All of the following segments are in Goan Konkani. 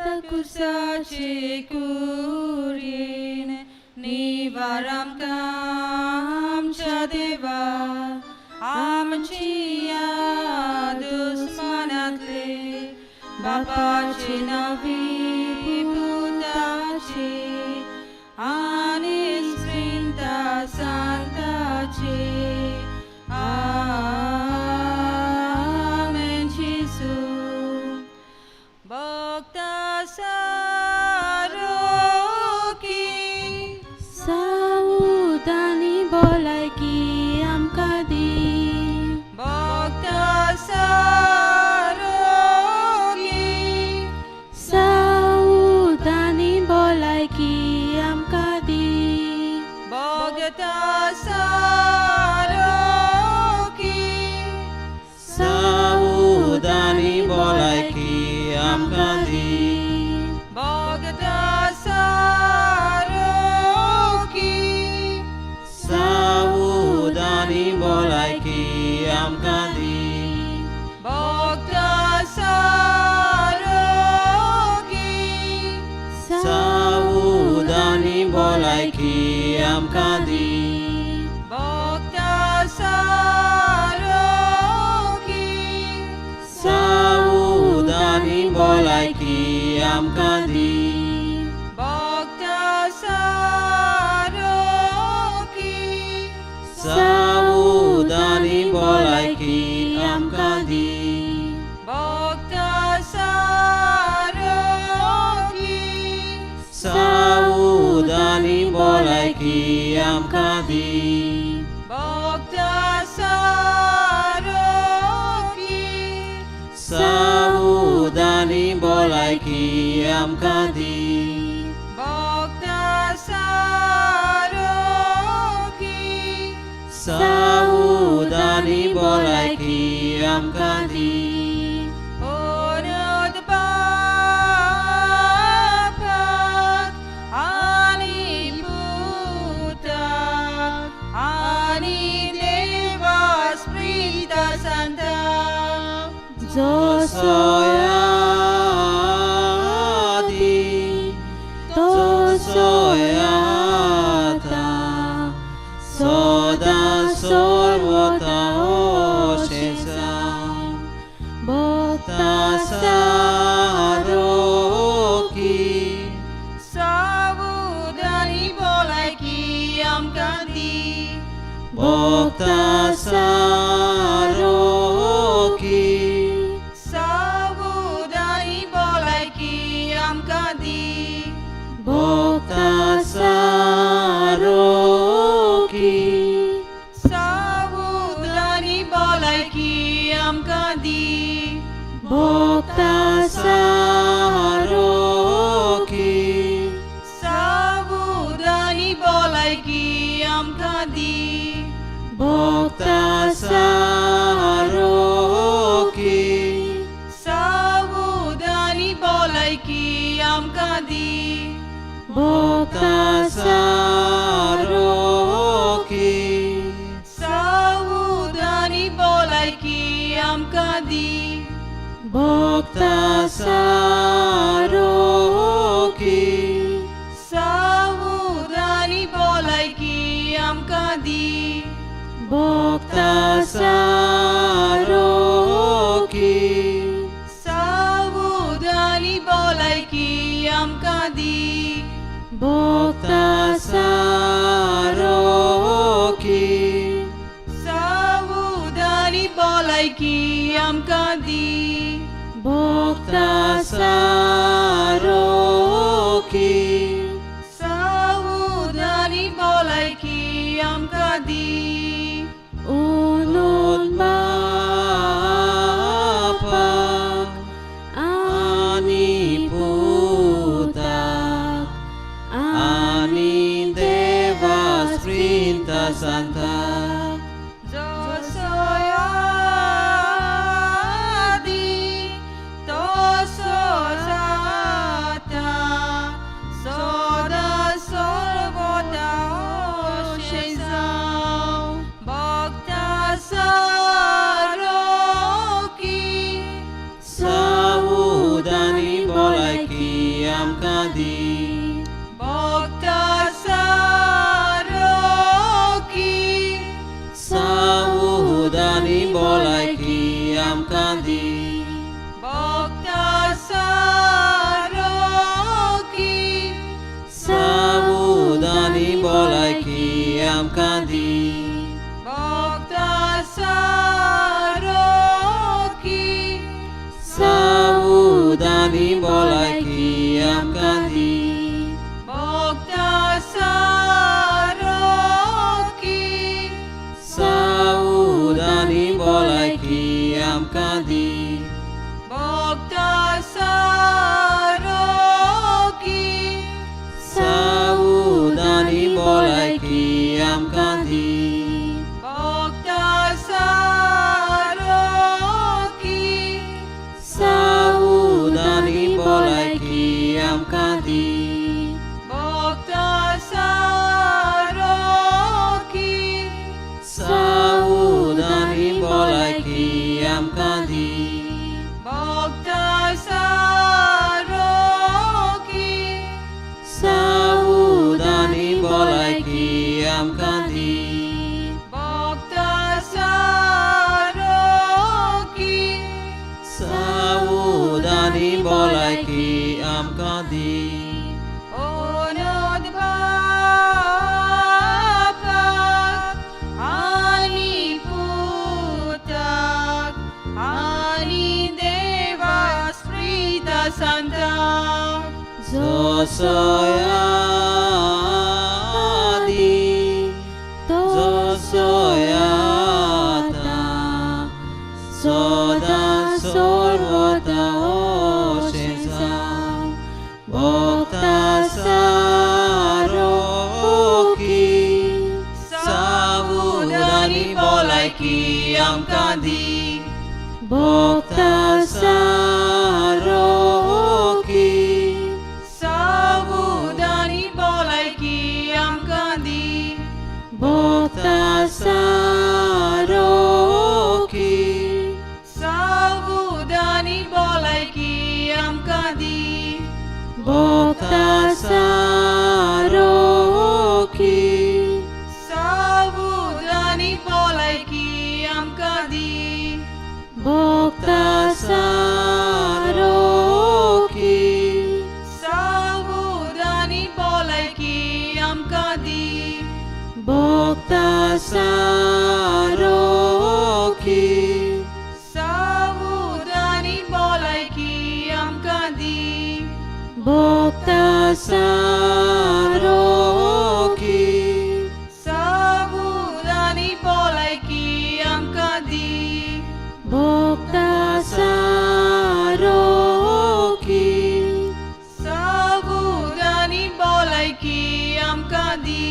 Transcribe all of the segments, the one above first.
कुसाचे कुरीन निवार आमकां आमच्या देवा आमची दुस्मानांतले बापाचे नांवी पुताचे आनी स्पिरिता सांताचे. आमेन. जेजू भक्ता सारोकी. सावूद आनी भलायकी आमकां दी. भक्ता सारोकी. सावूद आनी भलायकी आमकां दी. भक्ता सारोकी. सावूद आनी भलायकी आमकां दी. भक्ता सारोकी. सावूद आनी भलायकी आमकां दी. भक्ता सारोकी. सावूद आनी भलायकी आमकां दी. भक्ता सारोकी. सावूद आनी भलायकी आमकां दी. भक्ता सारोकी. सावूद आनी भलायकी आमकां दी. भक्ता सारोकी. सावूद आनी भलायकी आमकां दी. भक्ता सारोकी. सावूद आनी भलायकी आमकां दी. भक्ता सारोकी. सावूद आनी भलायकी आमकां दी. होनद बापाक आनी पुताक आनी देवा स्पिरिता सांताक. जसो आदी तसो आतां सदां सर्वता अशें. भक्ता सारोकी. सावूद आनी भलायकी आमकां दी. भक्ता सारोकी. सावूद आनी भलायकी आमकां दी. भक्ता सारोकी. सावूद आनी भलायकी आमकां दी. भक्ता सारोकी. सावूद आनी भलायकी आमकां दी. भक्ता सारोकी. सावूद आनी भलायकी आमकां दी. भक्ता सारोकी. सावूद आनी भलायकी आमकां दी. भक्ता सारोकी. सावूद आनी भलायकी आमकां दी. भक्ता सारोकी. सावूद आनी भलायकी आमकां दी. भक्ता सारोकी. सावूद आनी भलायकी आमकां दी. भक्ता सारोकी. सावूद आनी भलायकी आमकां दी. उलोवन बापाक आनी आनी पुताक आनी आनी देवा स्पिरिता सांताक. जसो आदी तसोच भलायकी आमकां दी. भक्ता सारोकी सावूद आनी भलायकी आमकां दी. भक्ता सारोकी सावूद आनी भलायकी आमकां दी. भक्ता सारोकी सावूद आनी भलायकी आमकां दी. भक्ता सारोकी सावूद आनी भलायकी आमकां दी. भक्ता सारोकी सावूद आनी भलायकी आमकां दी. भक्ता सारोकी सावूद आनी भलायकी आमकां दी. भक्ता सारोकी सावूद आनी भलायकी आमकां दी. भक्ता सारोकी सावूद आनी भलायकी आमकां दी. ओनोद बापाक आनी पुताक आनी देवा स्प्रिता सांताक जसो आदी जसो आतां सदां सर्वदा अशें जावं. भक्ता सारोकी सावूद आनी भलायकी आमकां दी. भक्ता सारोकी सावूद आनी भलायकी आमकां दी. भक्ता सारोकी सावूद आनी भलायकी आमकां दी. भक्ता सारोकी सावूद आनी भलायकी आमकां दी. भक्ता सारोकी सावूद आनी भलायकी आमकां दी. भक्ता सारोकी सावूद आनी भलायकी आमकां दी. भक्ता सारोकी सावूद आनी भलायकी आमकां दी. भक्ता सारोकी सावूद आनी भलायकी आमकां दी.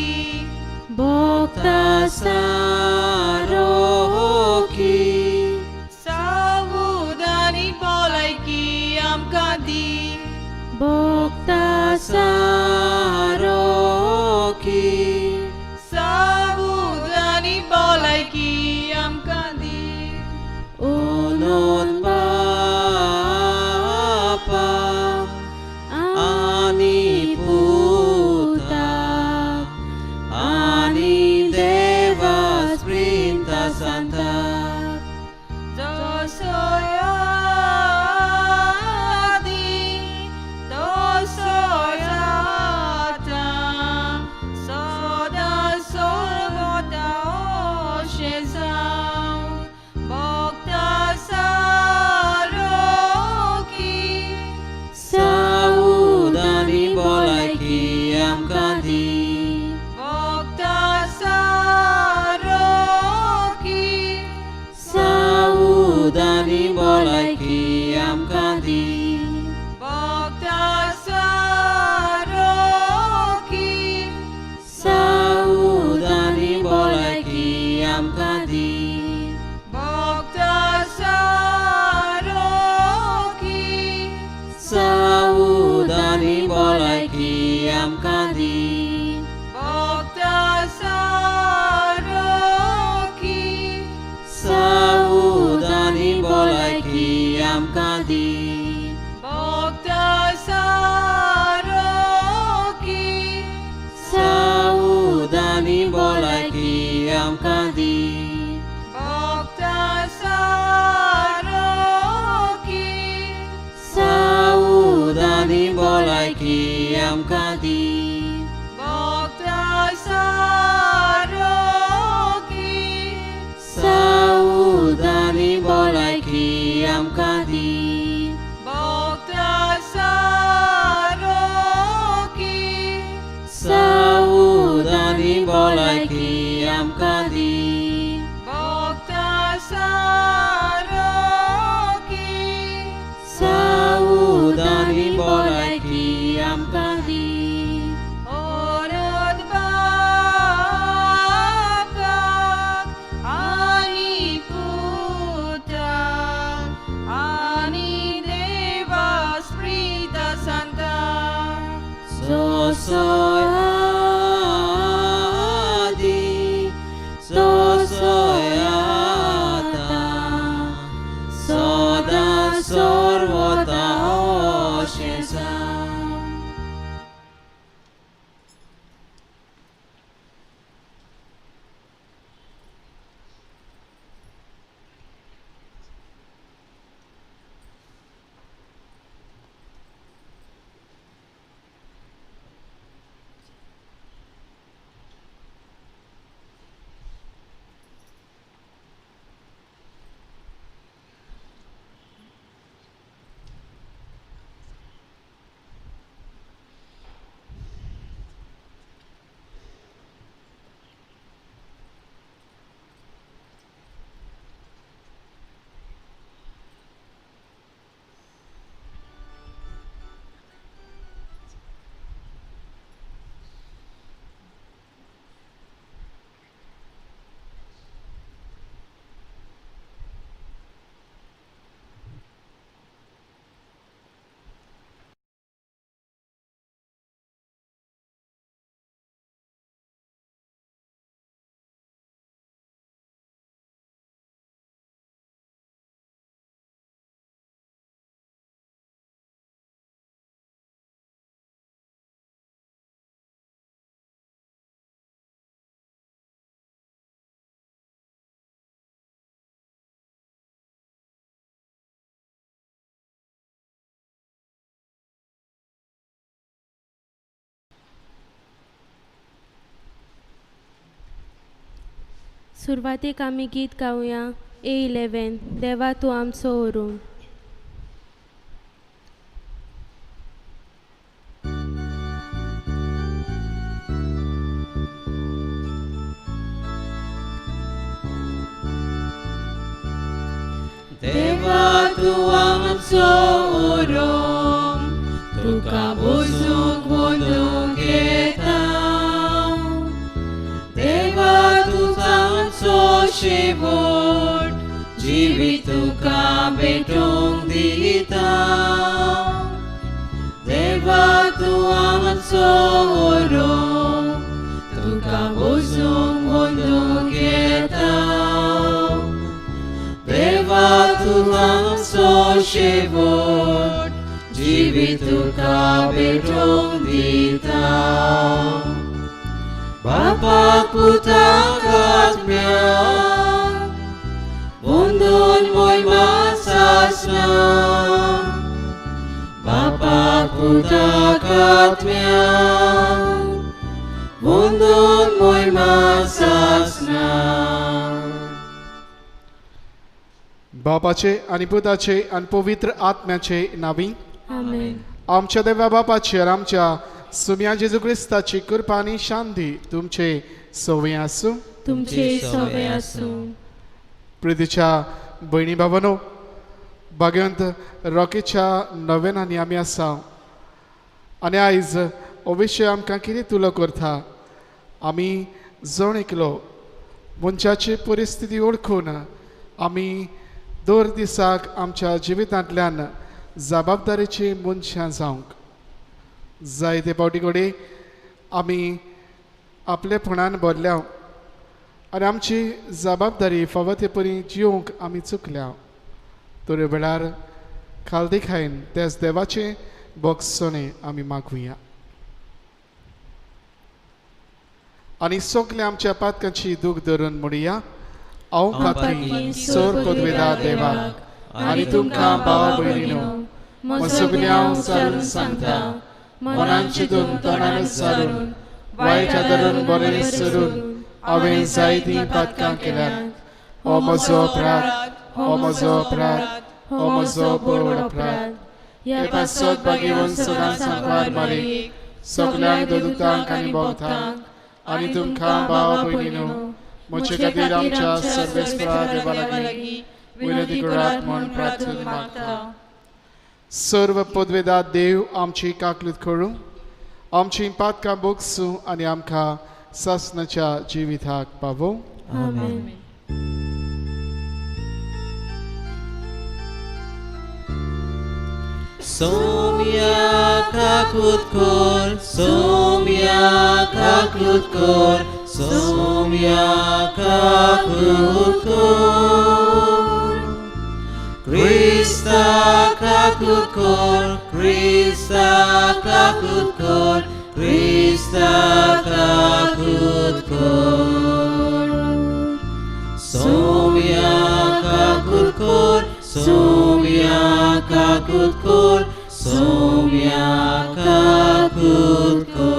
भक्ता सारोकी सावूद आनी भलायकी आमकां दी. भक्ता सारोकी सावूद आनी भलायकी आमकां दी. ओनोन बापा आनी पुताक आनी देवा स्प्रिंता सांताक जसो आदी तसो आतां सदां सर्वदा अशें जावं. भक्ता सारोकी सावूद आनी भलायकी आमकां दी. भक्ता सारोकी सावूद आनी भलायकी आमकां दी. भक्ता सारोकी सावूद आनी भलायकी आमकां दी. भक्ता सारोकी सावूद आनी भलायकी आमकां दी. भक्ता सारोकी सावूद आनी भलायकी आमकां दी. भक्ता सारोकी सावूद आनी भलायकी आमकां दी. भक्ता आमकां दी. भक्ता सारोगी सावदानी भलायकी आमकां दी. भक्ता सारोगी सावदानी भलायकी आमकां दी. भक्ता सारोगी सावदानी भलायकी आमकां दी. ओरद बापाक आनी पुताक आनी देवा स्प्रीता सांता जसो आदी तसो आतां सदां सर्वदा अशें जावं. सुरवातेक आमी गीत गावया A11 देवा तूं आमचो ओरून. देवा तूं आमचो उरोम, तुका बसूंक वंदूंक येता. देवा तूं आमचो शेवट, जिवीत तुका भेटोवंक दिता. देवा तूं आमचो उरोम, तुका बसूंक वंदूंक येता. देवा तूं आमचो शेवट, जिवीत तुका भेटोवंक दिता. बापाक पुताक आत्म्याक वंदून मोयमा सासना. बापाक पुताक आत्म्याक वंदून मोयमा सासना. बापाचे आनी पुताचे आनी पवित्र आत्म्याचे नावी. आमेन. आमच्या देवा बापाची आनी आमच्या सुम्या जेजू क्रिस्ताची कृपा आनी शांती तुमचे सवय आसूं. तुमचे सवे आसूं. प्रितीच्या भयणी भावानो, भाग्यवंत रॉकीच्या नव्यानांनी आमी आसा आनी आयज हो विशय आमकां कितें तुलो करता. आमी जण एकलो मनशाची परिस्थिती वळखून आमी दर दिसाक आमच्या जिवितांतल्यान जबाबदारीची मनशां जावंक जायते फावटी कडेन आमी आपलेपणान भरल्या आनी आमची जबाबदारी फावो ते परी जिवंक आमी चुकल्या. तर वेळार खालदी खायन त्याच देवाचें बोगसणें आमी मागुया आनी सगल्या आमच्या पातकांची दूख धरून म्हणुया. हांव खात्री सोर कोदवेदा देवाक आनी तुमकां भाव भयणीनो म्हजो गुन्यांव विचारून सांगता. मनान चिंतून तोंडान उच्चारून वायट आदरून बरें सरून हांवें जायतीं पातकां केल्यात. हो म्हजो अपराध, हो म्हजो अपराध, हो म्हजो व्हड अपराध. हे पासत भाग्यवंत सदां सांकवार मारीक सगल्यांक दोदुतांक आनी भोंवतांक आनी तुमकां भाव भयणीनो म्हजे खातीर आमच्या सर्वेस्परा देवा लागीं विनंती करात म्हूण प्रार्थना मागता. सर्व पदवेदा देव आमची काकलूत करूं, आमची पातकां बोगसूं आनी आमकां सासणाच्या जिविताक पावोवं. आमेन. सोम्या काकूत कर, सोम्या काकूत कर, सोम्या काकूत कर. क्रिस्ता काकूत कर, क्रिस्ता काकूत कर, क्रिस्ता काकूत कर. सोम्या काकूत कर, सोम्या काकूत कर, सोम्या काकूत कर.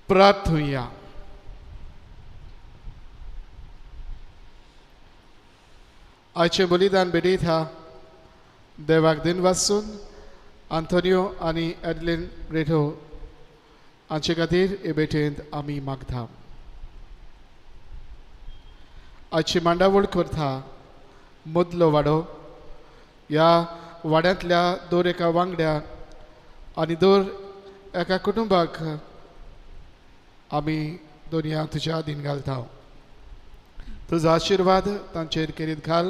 प्रार्थुया. आयचें बलिदान भेटयता देवाक दिन वासून आंतोनियो आनी एडलिन रेठो हांचे खातीर हे भेटेंत आमी मागता. आयची मांडावळ करता मदलो वाडो ह्या वाड्यांतल्या दर एका वांगड्या आनी दर एका कुटुंबाक आमी दोनया तुज्या अधीन घालता. तुजो आशिर्वाद तांचेर केरीत घाल,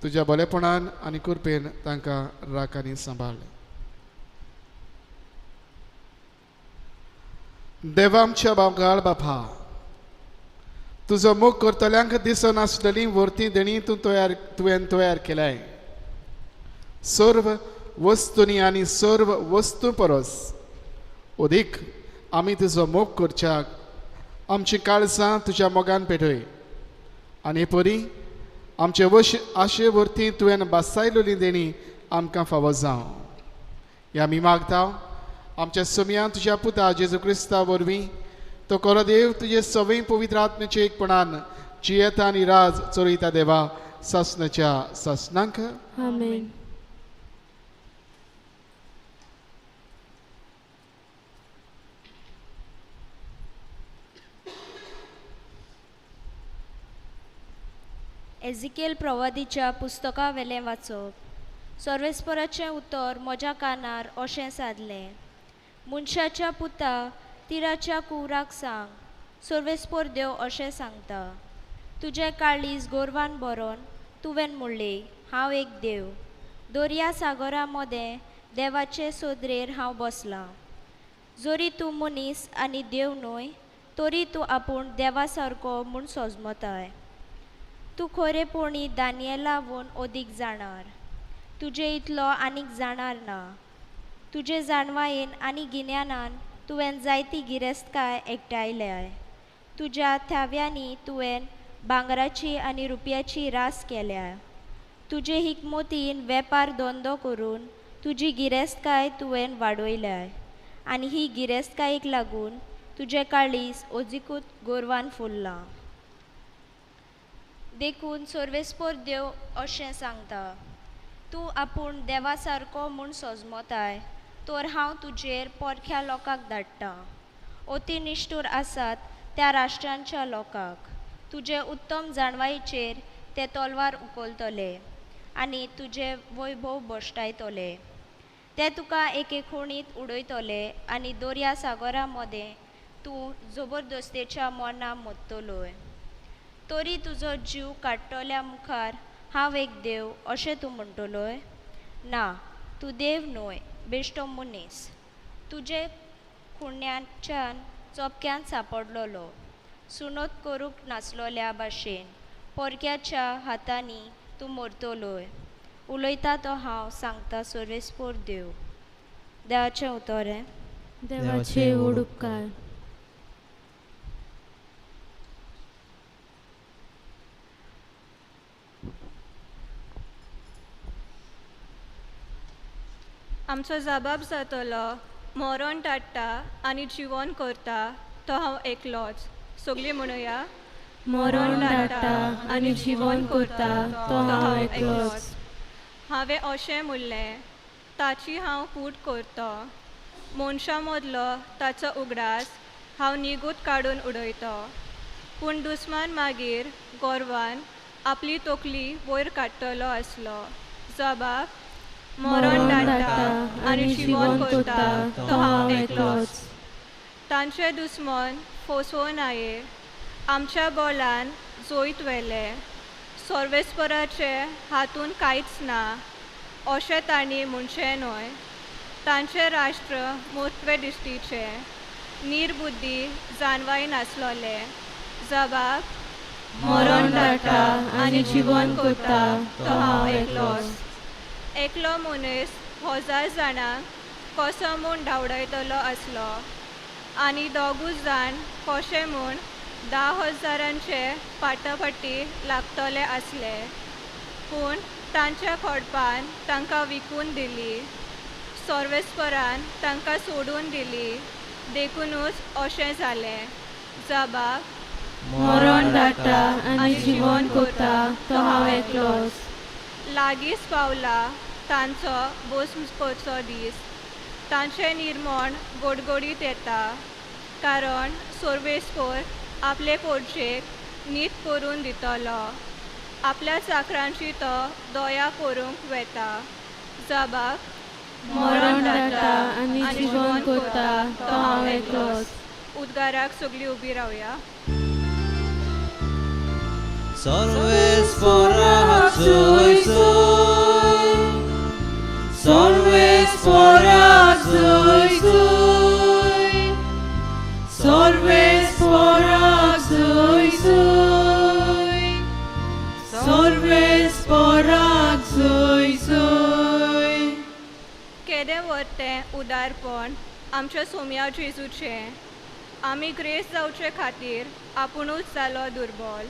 तुज्या बरेपणान आनी कृपेन तांकां राख आनी सांबाळ. देवा आमच्या बाबगाळ बापा, तुजो मोग करतल्यांक दिसनासलेली वर्ती देणी तूं तयार तुवें तयार केल्याय. सर्व वस्तूंनी आनी सर्व वस्तू परस अदीक आमी तुजो मोग करच्याक आमची काळजां तुज्या मोगान पेटय आनी परी आमचे वश आशे वरती तुवें बासायलोली देणी आमकां फावो जावं. ह्या आमी मागता आमच्या सोमयान तुज्या पुता जेजू क्रिस्ता वरवीं तो कोरो देव तुजे सवय पवित्र आत्म्याचे एकपणान जियेता आनी राज चलयता देवा सासणाच्या सासणांक. आमेन. एझिकेल प्रवादीच्या पुस्तका वेलें वाचप. सर्वेस्पराचें उतर म्हज्या कानार अशें सादलें, मनशाच्या पुता तिराच्या कुवराक सांग, सर्वेस्पर देव अशें सांगता, तुजें काळीज गोरवान भरोन तुवें म्हणलें हांव एक देव, दर्या सागरा मदें देवाचे सोदरेर हांव बसलां. जरी तूं मनीस आनी देव न्हय तरी तूं आपूण देवा सारको म्हूण सोजमताय. तूं खरेपणी दानियेलावून अदीक जाणार, तुजे इतलो आनीक जाणार ना. तुजे जाणवायेन आनी गिन्यानान तुवें जायती गिरेस्तकाय एकठांयल्या. तुज्या थाव्यांनी तुवें भांगराची आनी रुपयाची रास केल्या. तुजे हिकमतीन वेपार धंदो करून तुजी गिरेस्तकाय तुवें वाडयल्या आनी ही गिरेस्तकायेक लागून तुजें काळीज अजिकूत गोरवान फुल्लां. देखून सर्वेस्पर देव अशें सांगता, तूं आपूण देवा सारको म्हूण सोजमताय तर हांव तुजेर परख्या लोकांक धाडटा, अती निश्ठूर आसात त्या राष्ट्रांच्या लोकांक. तुजे उत्तम जाणवायेचेर ते तलवार उखलतले आनी तुजे वैभव भश्टायतले. ते तुका एके खोणींत उडयतले आनी दर्या सागरा मदें तूं जबरदस्तेच्या मरणान मरतलोय. तरी तुजो जीव काडटल्या मुखार हांव एक देव अशें तूं म्हणटलोय? ना, तूं देव न्हय, बेश्टो मनीस. तुजे खुण्याच्यान चोपक्यान सापडलेलो सुनोत करूंक नासलोल्या भाशेन परक्याच्या हातांनी तूं मरतलोय. उलयता तो हांव सांगता सर्वेस्पर देव. देवाचें उतर हें. देवाचे व्हड उपकार. आमचो जबाब जातलो मरण धाडटा आनी जिवन करता तो हांव एकलोच. सगळीं म्हणुया. मरण धाडटा आनी जिवन करता तो हांव एकलोच. हांवें अशें म्हणलें, ताची हांव फूट करतो, मनशां मदलो ताचो उगडास हांव निगूत काडून उडयतो. पूण दुस्मान मागीर गोरवान आपली तकली वयर काडटलो आसलो. जबाब मरण धाडटा आनी जिवन करता तो हांव एकलोच. तांचे दुस्मन फसोवन आये आमच्या बोलान जैत व्हेलें. सर्वेस्पराचे हातून कांयच ना अशें तांणी म्हणचें न्हय. तांचें राष्ट्र मोटवे दिश्टीचें, निर्बुद्धी जानवाय नासलोलें. जबाब मरण धाडटा आनी जिवन करता तो हांव एकलोच. एकलो मनीस 1000 जाणांक कसो म्हूण धांवडायतलो आसलो आनी दोगूय जाण कशे म्हूण 10,000 फाटाफाटी लागतले आसले. पूण तांच्या खडपान तांकां विकून दिली, सर्वेस्परान तांकां सोडून दिली, देखुनूच अशें जालें. जबाब मरण धाडटा आनी जिवन करता तो हांव एकलोच. लागींच पावला तांचो भस्म करचो दीस. तांचें निर्मण गोडगोडीत येता, कारण सर्वेस्पर आपले पोरचेक नीत करून दितलो. आपल्या चाकरांची तो दया करूंक वेता. जबाब मरण धाडटा आनी जिवन करता तो हांव एकलोच. उद्गाराक सगळीं उबी रावया. सर्वेस्पराक जय जय, सर्वेस्पराक जय जय, सर्वेस्पराक जय जय, सर्वेस्पराक जय जय. केदें व्हड उदारपण आमच्या सोम्या जेजूचें. आमी ग्रेस जावचे खातीर आपुणूच जालो दुर्बल.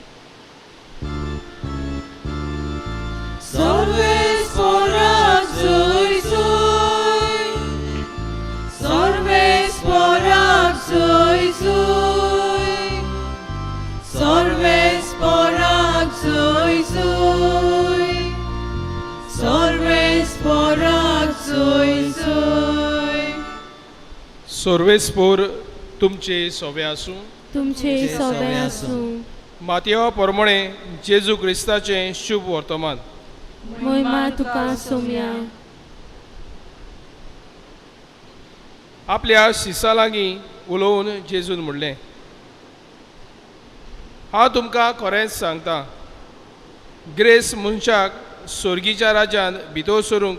सर्वेस्पराक जय जय, सर्वेस्पराक जय जय, सर्वेस्पराक जय जय, सर्वेस्पराक जय जय. सर्वेस्पोर तुमचे सोवे आसूं. तुमचे सोवे आसूं. मातयो परमणे जेजू क्रिस्ताचें शुभ वर्तमान. मोहिमा तुका सोम्या. आपल्या शिसा लागीं उलोवन जेजून म्हणलें, हांव तुमकां खरेंच सांगता, ग्रेस मनशाक सोर्गीच्या राज्यांत भितर सरूंक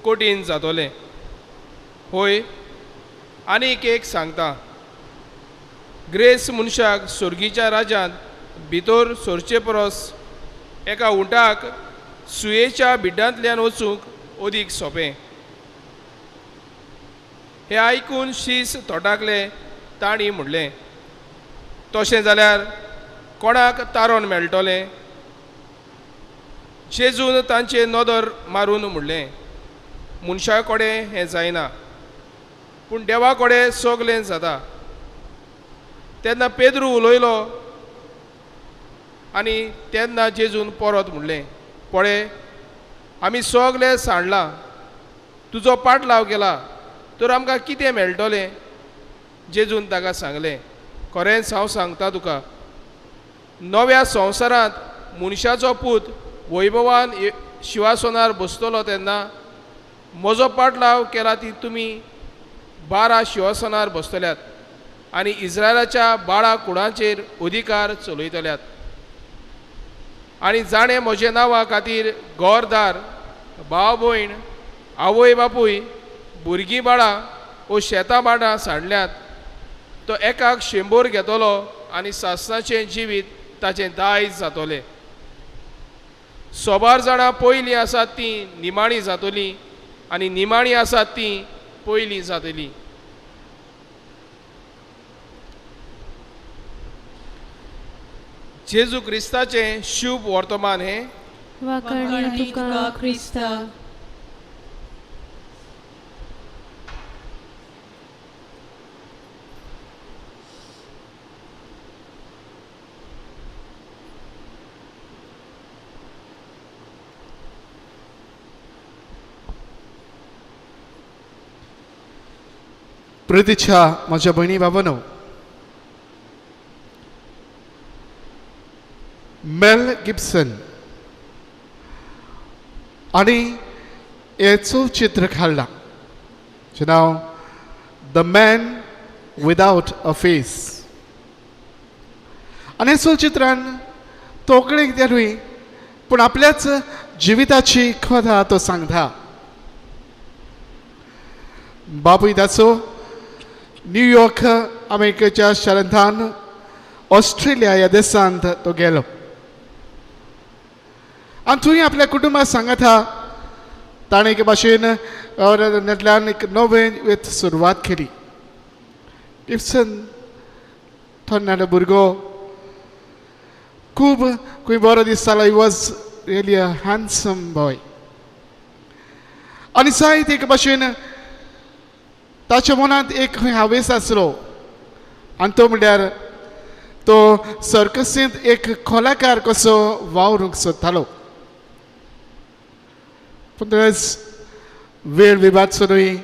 कठीण जातलें. होय, आनीक एक सांगता, ग्रेस मनशाक सोर्गीच्या राज्यांत भितर सरचे परस एका उंटाक सुयेच्या बिड्डांतल्यान वचूंक अदीक सोंपें. हें आयकून शीस तोटाकले. तांणी म्हणलें, तशें जाल्यार कोणाक तारण मेळटलें? जेजून तांचे नदर मारून म्हणलें, मनशा कडेन हें जायना, पूण देवा कडेन सगलें जाता. तेन्ना पेद्रू उलयलो आनी तेन्ना जेजून परत म्हणलें, पळय आमी सगलें सांडलां, तुजो पाटलाव केला, तर आमकां कितें मेळटलें? जेजून ताका सांगलें, खरेंच हांव सांगता तुका, नव्या संवसारांत मनशाचो पूत वैभवान शिवासनार बसतलो तेन्ना म्हजो पाटलाव केला ती तुमी 12 शिवासनार बसतल्यात आनी इस्रायलाच्या 12 कुडांचेर अधिकार चलयतल्यात. आनी जाणें म्हज्या नांवा खातीर घरदार, भाव भयण, आवय बापूय, भुरगीं बाळां ओ शेतां भाटां सांडल्यात तो एकाक 100 घेतलो आनी सासणाचें जिवीत ताचें दायज जातलें. 100 जाणां पयलीं आसात तीं निमाणी जातलीं आनी निमाणी आसात तीं पयलीं जातलीं. जेजू क्रिस्ताचें शुभ वर्तमान हें. वाखाणणी तुका क्रिस्ता. प्रतिच्छा म्हज्या भयणी बाबानो, मेल गिब्सन आनी हें चलचित्र काडलां जें नांव the man without a face. आनी हे चलचित्रान तो कित्याक न्हय पूण आपल्याच जिविताची कथा तो सांगता. बापूय ताचो न्यूयॉर्क अमेरिकेच्या शारांतल्यान ऑस्ट्रेलिया ह्या देशांत तो गेलो आनी थंय आपल्या कुटुंबा सांगता ताणें एके भाशेन नेटल्यान एक नवें सुरवात केली. गिब्सन तरणाटो भुरगो खूब खंय बरो दिसतालो. He was really a handsome boy. आनी जायत एक भाशेन ताच्या मनांत एक खंय हावेस आसलो आनी तो म्हणल्यार तो सर्कसींत एक कलाकार कसो वावरूंक सोदतालो. पूण तेच वेळ विभागचो न्हय,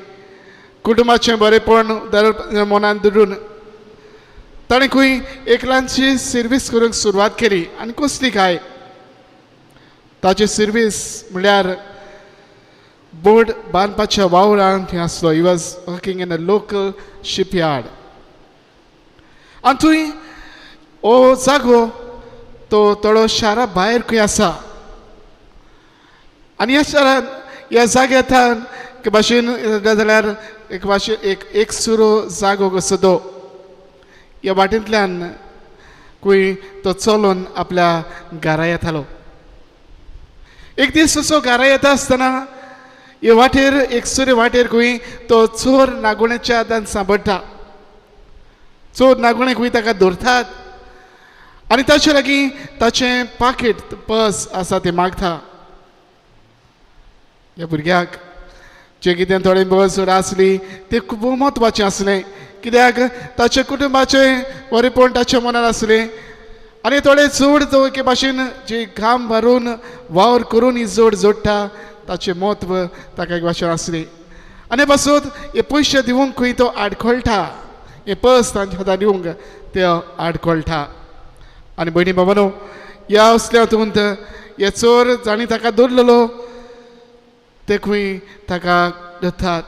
कुटुंबाचें बरेंपण मनांत धरून ताणें खंय एक ल्हानशी सर्वीस करूंक सुरवात केली. आनी कसली काय ताची सर्वीस म्हणल्यार बोट बांदपाच्या वावरांत थंय आसलो. He was working in a local shipyard. आनी थंय हो जागो तो थोडो शारा भायर खंय आसा आनी ह्या शारान ह्या जाग्यान एक भाशेन जाल्यार एक भाशेन एक एक सुरो जागो कसो तो ह्या वाटेंतल्यान खंय तो चलोन आपल्या घरा येतालो. एक दीस असो घरा येता आसतना हे वाटेर एक सुरे वाटेर खंय तो चोर नागोण्याच्या हातान सांपडटा. चोर नागोणे खंय ताका धरतात आनी ताचे लागीं ताचें पाकीट पर्स आसा तें मागता. ह्या भुरग्याक जें कितें थोडें पर्स आसली तें खूब म्हत्वाचें आसलें, कित्याक ताच्या कुटुंबाचें बरेंपण ताच्या मनार आसलें आनी थोडे जोड तो एके भाशेन जी घाम भरून वावर करून ही जोड जोडटा ताचें म्हत्व ताका एक भाशेन आसलें. आनी पासून हे पयशे दिवंक खंय तो आडखळटा, हे पर्स तांच्या हातान दिवंक ते आडखळटा. आनी भयणी बाबानो ह्या असल्या हातूंत हे चोर जांणी ताका दवरलेलो ते खंय ताका धरतात.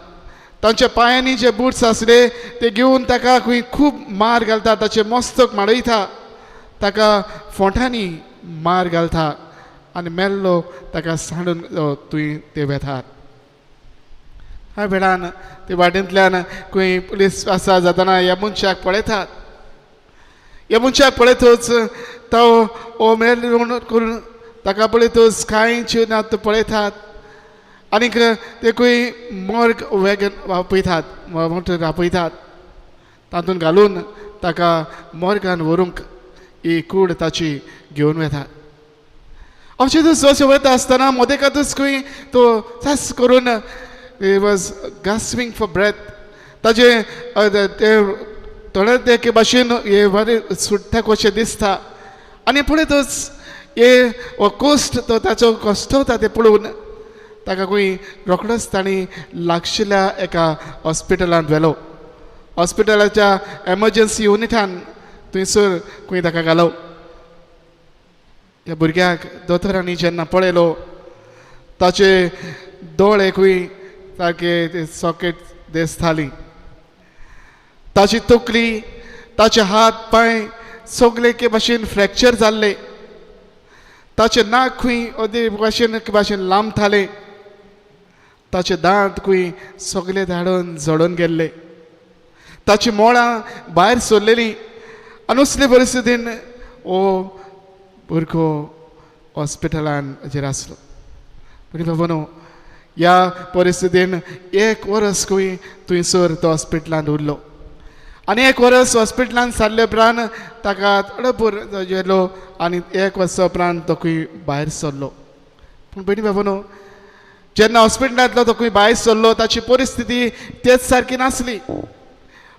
तांच्या पांयांनी जे बुट्स आसले ते घेवन ताका खंय खूब मार घालता, ताचें मस्तक माडयता, ताका फोंटांनी मार घालता आनी मेल्लो ताका सांडून थंय ते वेतात. ह्या वेळान ते वाटेंतल्यान खंय पुलीस आसा जातना ह्या मनशाक पळयतात. ह्या मनशाक पळयतच तो हो मेल्लो करून ताका पळयतच कांय ना तो पळयतात आनीक ते खंय मर्ग वॅगन आपयतात, मोटर आपयतात, तातूंत घालून ताका मर्गान व्हरूंक ही कूड ताची घेवन वेतात. अशें तसो वता आसतना मदेकातूच खंय तो सास करून he was gasping for breath. ताजें तें थोडे ते एके भाशेन हे बरें सुट्टा कशें दिसता आनी पळयतच हे हो कोश्ट तो ताचो कश्टवता तें पळोवन ताका खंय रोखडोच तांणी लागशिल्ल्या एका हॉस्पिटलांत व्हेलो. हॉस्पिटलाच्या एमर्जन्सी युनिटान थंयसर खंय ताका घालो. ह्या भुरग्याक दोतोरांनी जेन्ना पळयलो ताचे दोळे खंय सारके ते सॉकेट दिसताली, ताची तकली ताचे हात पांय सगळे एके भाशेन फ्रॅक्चर जाल्ले, ताचे नाक खंय अदे भाशेन एके भाशेन लांबताले, ताचे दांत खंय सगळे धाडून झडोवन गेल्ले, ताची मोळां भायर सरलेली. आनी असले परिस्थितीन हो भुरगो हॉस्पिटलान हाजेर आसलो. पूण बाबा ह्या परिस्थितीन एक वरस खंय थंयसर तो हॉस्पिटलान उरलो आनी एक वरस हॉस्पिटलान सारले उपरांत ताका थोडो गेलो आनी एक वर्सा उपरांत तो खंय भायर सरलो. पूण भयणी बाबानो जेन्ना हॉस्पिटलांतलो तो खंय भायर सरलो ताची परिस्थिती तेच सारकी नासली.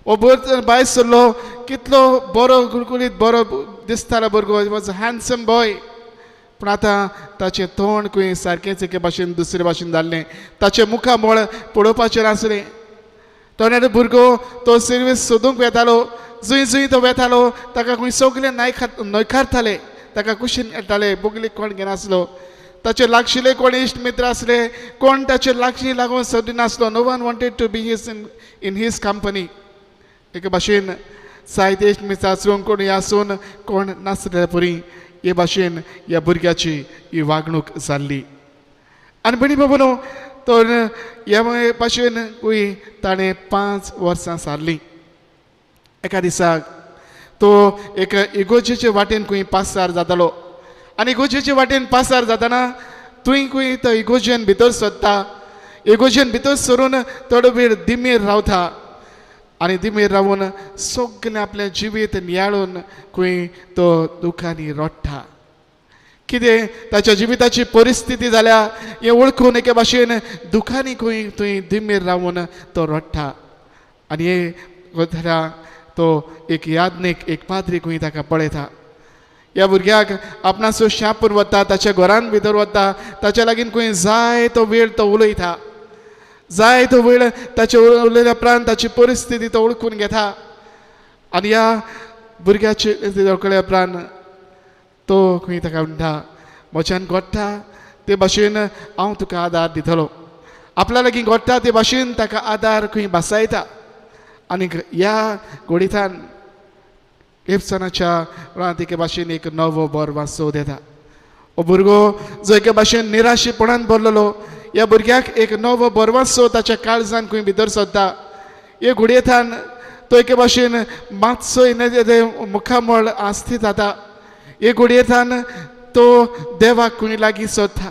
हो भायर सरलो कितलो बरो गुळगुळीत बरो दिसतालो भुरगो, वॉज हँडसम बॉय. पूण आतां ताचें तोंड खंय सारकेंच एके भाशेन दुसरे भाशेन जाल्लें, ताचें मुखामळ पळोवपाचें नासलें, तरणाटो भुरगो तो सर्वीस सोदूंक वेतालो. जंय जंय तो वेतालो ताका खंय सगळे न्हयकारताले, ताका कुशीन येताले, बोगली कोण घेनासलो. ताचे लागशिल्ले कोण इश्ट मित्र आसले, कोण ताचे लागशी लागून सोदिनासलो. No one wanted to be his in his company. एके भाशेन जायते इश्ट मित्र आसून कोणूय आसून कोण नासले पुरी हे भाशेन ह्या भुरग्याची ही वागणूक जाल्ली. आनी भयणी बाबा न्हू तर ह्या भाशेन कूय ताणें 5 वर्सां सारलीं. एका दिसाक तो एक इगोजेचे वाटेन खंय पासार जातालो आनी इगोजेचे वाटेन पासार जाताना थंय खंय तो इगोजेन भितर सरता. इगोजेन भितर सरून थोडो वेळ दिमेर रावता आनी दिमेर रावून सगळें आपलें जिवीत नियाळून खंय तो दुखांनी रडटा. कितें ताच्या जिविताची परिस्थिती जाल्या हें वळखून एके भाशेन दुखांनी खंय थंय दिमेर रावून तो रडटा. आनी हे जाल्यार तो एक यादनीक एक पाद्री खंय ताका पळयता. ह्या भुरग्याक आपणाचो शापूर वता, ताच्या घरान भितर वता, ताच्या लागीं खंय जाय तो वेळ तो उलयता. जाय तो वेळ ताचे उलयल्या उपरांत ताची परिस्थिती तो वळखून घेता. आनी ह्या भुरग्याची वळखल्या उपरांत तो खंय ताका म्हणटा, म्हज्यान घडटा ते भाशेन हांव तुका आदार दितलो. आपल्या लागीं घडटा ते भाशेन ताका आदार खंय भासायता. आनी ह्या गोडितान एपसनाच्या उपरांत एके भाशेन एक नवो बरो वाचोव येता. हो भुरगो जो एके भाशेन निराशेपणान भरलेलो ह्या भुरग्याक एक नवो बरो वाचो ताच्या काळजान खंय भितर सरता. हे घुडयेतान तो एके भाशेन मातसो मुखामळ आस्ती जाता. हे घुडयेतान तो देवाक खंय लागीं सरता.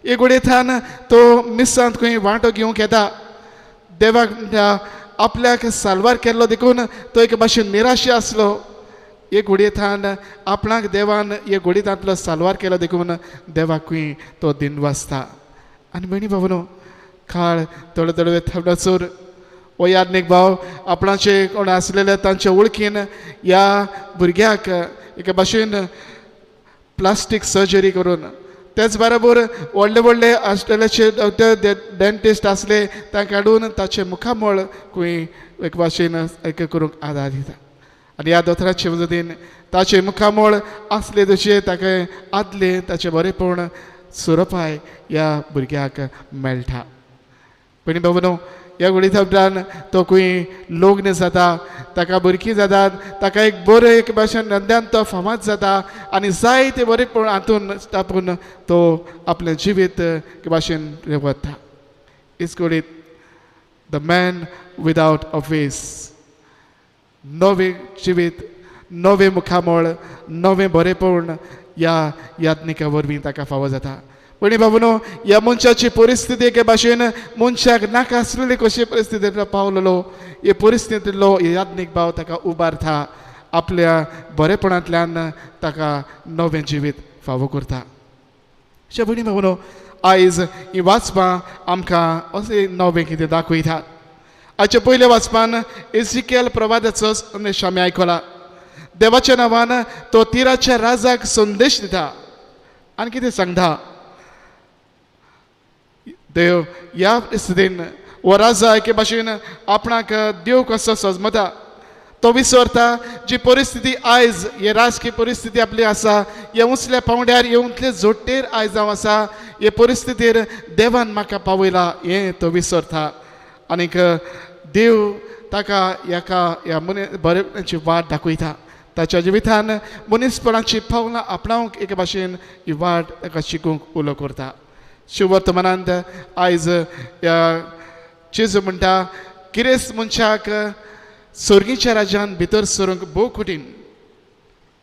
हे घुडयेतान तो मिसांत खंय वांटो घेवंक येता. देवाक आपल्याक साल्वार केल्लो देखून तो एके भाशेन निराशे आसलो. हे घुडयेतान आपणाक देवान हे घुडयेतांतलो साल्वार केलो देखून देवाकूय तो दिन वाचता. आनी भयणी भाव न्हू काळ थोडो थोडो वेळ थांबसर हो यादनीक भाव आपणाचे कोण आसलेले तांचे वळखीन ह्या भुरग्याक एके भाशेन प्लास्टीक सर्जरी करून तेच बरोबर व्हडले व्हडले आसलेले डॉक्टर डेंटिस्ट आसले तांकां काडून ताचें मुखामळ खंय एक भाशेन एक करूंक आदार दिता. आनी ह्या दोतोराचे मजतीन ताचें मुखामळ आसलें तशें ताका आदलें ताचें बरेंपण सुरपाय ह्या भुरग्याक मेळटा. भयणी बाबा न्हू ह्या घोडयेच्या उपरांत तो खंय लग्न जाता, ताका भुरगीं जातात, ताका एक बरें एक भाशेन धंद्यान तो फामाद जाता आनी जायते बरेंपण हातून तातून तो आपलें जिवीत एके भाशेन वता. इस्कोडीत the man without a face, नवें जिवीत, नवें मुखामळ, नवें बरेंपण ह्या यादनिका वरवीं ताका फावो जाता. भयणी बाबा न्हू ह्या मनशाची परिस्थिती एके भाशेन मनशाक नाका आसलेली कशी परिस्थितींतलो पावलेलो हे परिस्थितींतलो यादनीक भाव ताका उबारता, आपल्या बरेपणांतल्यान ताका नवें जिवीत फावो करता. अशें भयणी बाबा न्हू आयज ही वाचपां आमकां अशें नवें कितें दाखयतात. आयच्या पयल्या वाचपान एजिकेल प्रवादाचो संदेश आमी आयकला. देवाच्या नांवान तो तिराच्या राजाक संदेश दिता आनी कितें सांगता. देव ह्या परिस्थितीन हो राजा एके भाशेन आपणाक देव कसो सजमता तो विसरता. जी परिस्थिती आयज हे राजकीय परिस्थिती आपली आसा, हे उंचल्या पांवड्यार, हे उंचले जोडटेर आयज हांव आसा, हे परिस्थितीर देवान म्हाका पावयला हें तो विसरता. आनीक देव ताका ह्याका ह्या मनी बरेपणाची वाट दाखयता. ताच्या जिवितान मनीसपणाची पावलां आपणावंक एके भाशेन ही वाट ताका शिकूंक उलो करता. शिववर्तमानांत आयज ह्या जेजू म्हणटा गिरेस्त मनशाक सर्गीच्या राज्यान भितर सरूंक भोव कठीण.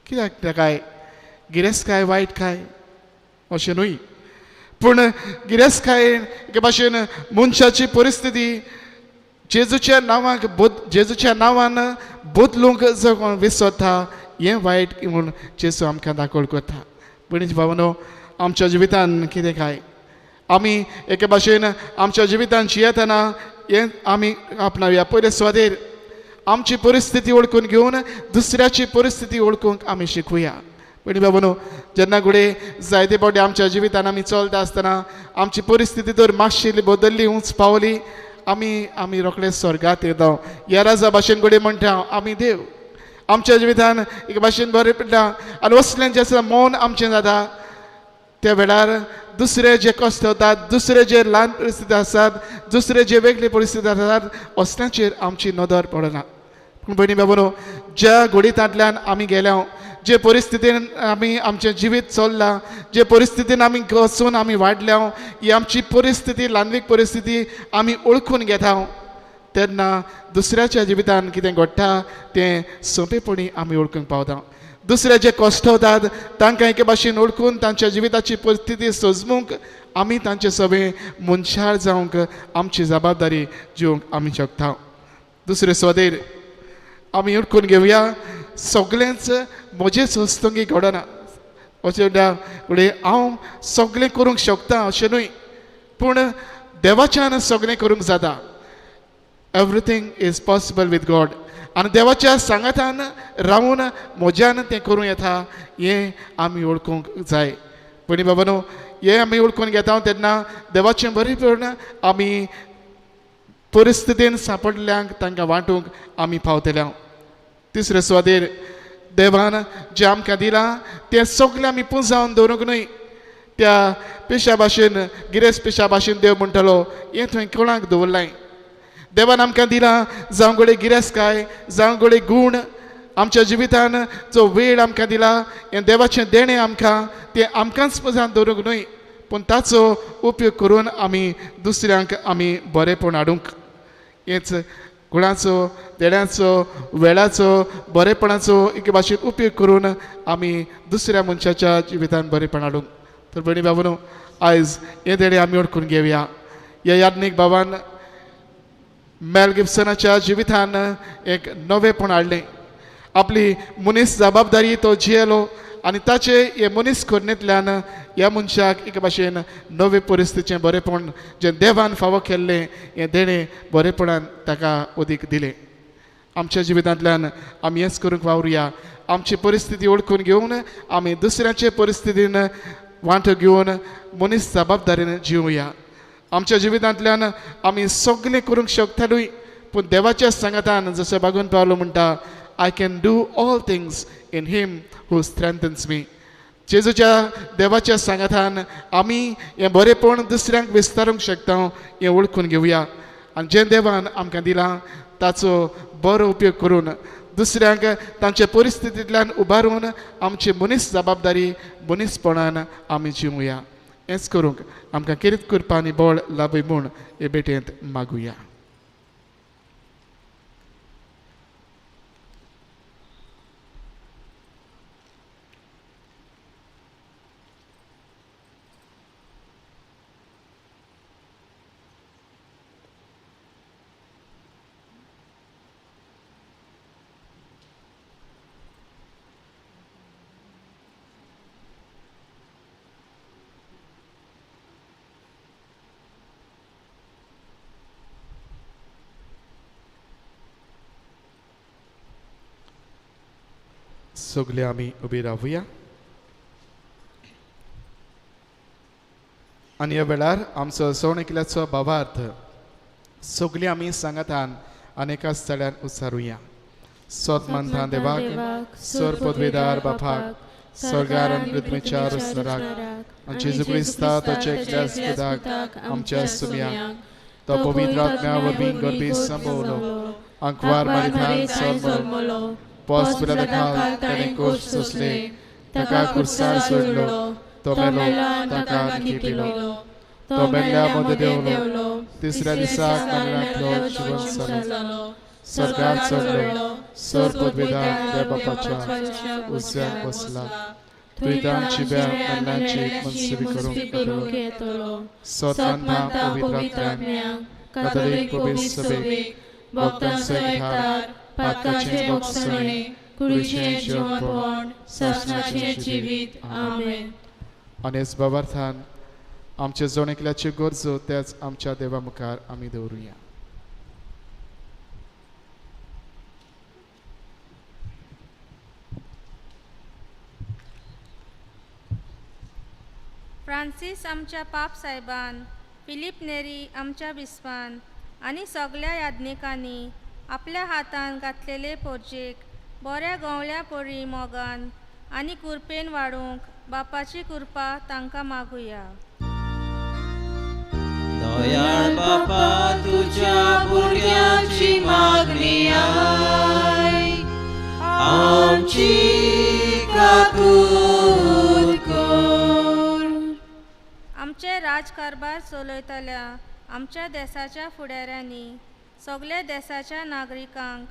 कित्याक काय गिरेस्तकाय वायट काय अशें न्हय, पूण गिरेस्तकाय एके भाशेन मनशाची परिस्थिती जेजूच्या नांवाक जेजूच्या नांवान बदलूंक जो कोण विसरता हें वायट म्हूण जेजू आमकां दाखोवल करता. भयणीचे भावानो आमच्या जिवितान कितें काय आमी एके भाशेन आमच्या जिवितान जियेतना हें आमी आपणावया. पयले सुवातेर आमची परिस्थिती वळखून घेवन दुसऱ्याची परिस्थिती वळखूंक आमी शिकूया. भयणी बाबानो जेन्ना घडये जायते फावटी आमच्या जिवितान आमी चलता आसतना आमची परिस्थिती तर मातशी बदल्ली, उंच पावली, आमी आमी रोखडे स्वर्गात येता. ह्या राजा भाशेन घडये म्हणटा आमी देव. आमच्या जिवितान एक भाशेन बरें पडटा आनी असलें जें आसा मौन आमचें जाता त्या वेळार दुसरे जे कश्ट वतात, दुसरे जे ल्हान परिस्थिती आसात, दुसरे जे वेगळे परिस्थिती आसात, असल्याचेर आमची नदर पडना. पूण भयणी बाबानो, ज्या घडितांतल्यान आमी गेल्या, जे परिस्थितीन आमी आमचें जिवीत चल्लां, जे परिस्थितीन आमी वचून आमी वाडल्या, ही आमची परिस्थिती ल्हानवीक परिस्थिती आमी ओळखून घेता तेन्ना दुसऱ्याच्या जिवितान कितें घडटा तें सोंपेपणी आमी ओळखूंक पावता. दुसरे जे कश्ट वतात तांकां एके भाशेन ओळखून तांच्या जिविताची परिस्थिती सोजमूंक आमी तांचे सगळें मनशाळ जावंक आमची जबाबदारी जिवंक आमी शकता. दुसरे सुवातेर आमी ओळखून घेवया सगळेंच म्हजेच हस्तुकी घडना. अशें म्हणल्यार घडये हांव सगळें करूंक शकता अशें न्हय, पूण देवाच्यान सगळें करूंक जाता. Everything is possible with God. आनी देवाच्या सांगातान रावून म्हज्यान तें करूं येता हें आमी वळखूंक जाय. पयलीं बाबा न्हू, हें आमी वळखून घेता तेन्ना देवाचें बरेंपण आमी परिस्थितीन सांपडल्यांक तांकां वांटूंक आमी पावतले. तिसरे सुवातेर देवान जें आमकां दिलां तें सगळें आमी पुंजावन दवरूंक न्हय. त्या पेशा भाशेन, गिरेस्त पेशा भाशेन देव म्हणटलो हें तुवें कोणाक दवरलां. देवान आमकां दिलां जावं घडये गिरेस्तकाय, जावं घडये गूण, आमच्या जिवितान जो वेळ आमकां दिला हें देवाचें देणें आमकां, तें आमकांच पुंजावन दवरूंक न्हय, पूण ताचो उपयोग करून आमी दुसऱ्यांक आमी बरेंपण हाडूंक. हेच गुणाचो, देण्याचो, वेळाचो, बरेपणाचो एके भाशेन उपयोग करून आमी दुसऱ्या मनशाच्या जिवितान बरेंपण हाडूंक. तर भयणी बाबानो, आयज हें देणें आमी वळखून घेवया. ह्या याज्ञीक बाबान मेल गिब्सनाच्या जिवितान एक नवेंपण हाडलें. आपली मनीस जबाबदारी तो जियेलो आनी ताचे हे मनीस करणेंतल्यान ह्या मनशाक एके भाशेन नवे परिस्थितीचें बरेंपण जें देवान फावो केल्लें हें देणें बरेंपणान ताका अदीक दिलें. आमच्या जिवितांतल्यान आमी हेंच करूंक वावरुया. आमची परिस्थिती वळखून घेवन आमी दुसऱ्यांचे परिस्थितीन वांटो घेवन मनीस जबाबदारीन जिवया. आमच्या जिवितांतल्यान आमी सगळें करूंक शकतालूय, पूण देवाच्या सांगातान जशें बागून पावलो म्हणटा, I can do all things in him who strengthens me. जेजूच्या देवाच्या सांगातान आमी हें बरेंपण दुसऱ्यांक विस्तारूंक शकता हें वळखून घेवया. आनी जें देवान आमकां दिलां ताचो बरो उपयोग करून दुसऱ्यांक तांचे परिस्थितींतल्यान उबारून आमची मनीस जबाबदारी मनीसपणान आमी जिवया. हेंच करूंक आमकां किरीत करपा आनी बळ लाभय म्हूण हे भेटेंत मागुया. सगळे आमी उबी रावया आनी ह्या वेळार आमचो सवण एकल्याचो भावार्थ सगळे आमी सांगातान आनी एका स्थळ्यान उच्चारुया. सोत मानता देवाक, सर पदवेदार बापाक, स्वर्गार आनी पृथ्वीच्या रचणाराक, आनी जेजू क्रिस्ता ताच्या एकल्याच पुताक आमच्या सुम्याक, तो पवित्र आत्म्या वरवीं गर्भी संभवलो, आंकवार मारिथान जल्मलो, पोस पिलाता ताणें कोश सोंसले, ताका खुर्सार सोडलो, तो मेलो, ताका लिपिलो, तो मेल्ल्या मदें देंवलो, तिसऱ्या दिसा मरणांतलो जिवंत जालो, स्वर्गार चडलो, सर पदवेदार देव बापाच्या उजव्याक बसला, दुयेंतांची मरणाची मनसुबी करूंक येतलो. सोत मानता पवित्र आत्म्याक, कातोलीक पवित्र सभेक, भक्तांचो एकठार, पातकाचें भोगसणें, कुडीचें जिवनपण, सासणाचें जिवीत. आमेन. आनी हेच भावार्थान आमचे जण एकल्याच्यो गरजो त्याच आमच्या देवा मुखार आमी दवरुया. फ्रांसीस आमच्या पाप साहेबान, फिलीप नेरी आमच्या बिस्पान, आनी सगळ्या याज्ञिकांनी आपल्या हातान घातलेले पोरजेक बऱ्या गवल्या परी मोगान आनी कुरपेन वाडूंक बापाची कृपा तांकां मागुया. दयाळ बापा तुझ्या भुरग्यांची मागणी आयक, आमची काकूत कर. आमचे राजकारभार चलयतल्या आमच्या देसाच्या फुडाऱ्यांनी सगल्या देसाच्या नागरिकांक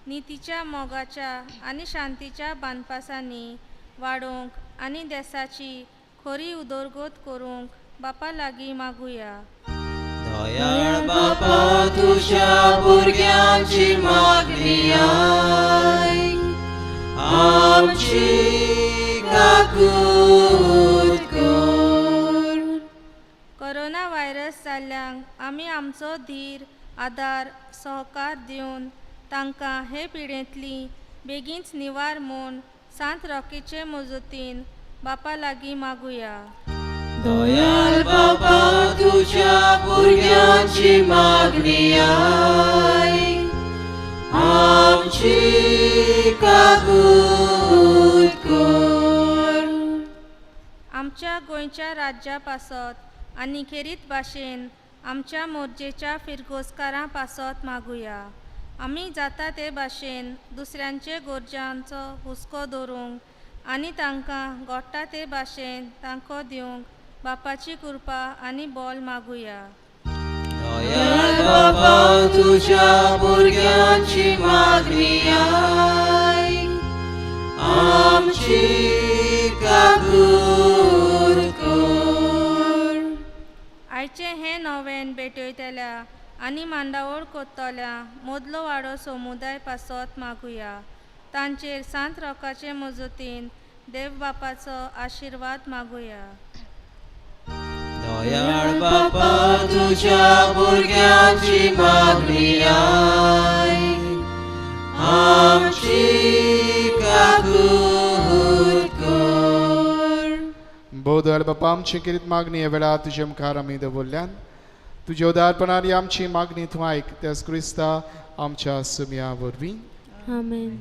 नितीच्या मोगाच्या आनी शांतीच्या बांदपासांनी वाडोवंक आनी देसाची खरी उदरगत करूंक बापा लागीं मागुया. दयाळ बापा तुझ्या भुरग्यांची मागणी आयक, आमची काकूत कर. कोरोना व्हायरस जाल्ल्यांक आमी आमचो धीर आदार सहकार दिवन तांकां हे पिडेंतली बेगीनच निवार म्हूण सांत रॉकीचे मजतीन बापा लागीं मागुया. दयाळ बापा तुझ्या भुरग्यांची मागणी आयक, आमची काकूत कर. आमच्या गोंयच्या राज्या पासत आनी खेरीत भाशेन आमच्या मोर्जेच्या फिरगोजकारां पासत मागुया. आमी जाता ते भाशेन दुसऱ्यांचे गरजांचो हुस्को दवरूंक आनी तांकां गोडटा ते भाशेन तांको दिवंक बापाची कृपा आनी बोल मागुया. दयाळ बापा तुझ्या भुरग्यांची मागणी आयक, आमची काकूत कर. आयचें हें नवें भेटयतल्या आनी मांडावळ करतल्या मदलो वाडो समुदाय पासत मागुया. तांचेर सांत रोकाचे मजतीन देव बापाचो आशिर्वाद मागुया. दयाळ बापा तुझ्या भुरग्यांची मागणी आयक, आमची काकूत कर. भोव दयाळ बापा आमची खेरीत मागणी ह्या वेळार तुजे मुखार आमी दवरल्यान तुज्या उदारपणान आमची मागणी तूं आयक, त्याच क्रिस्ता आमच्या सुमया वरवीं. आमेन.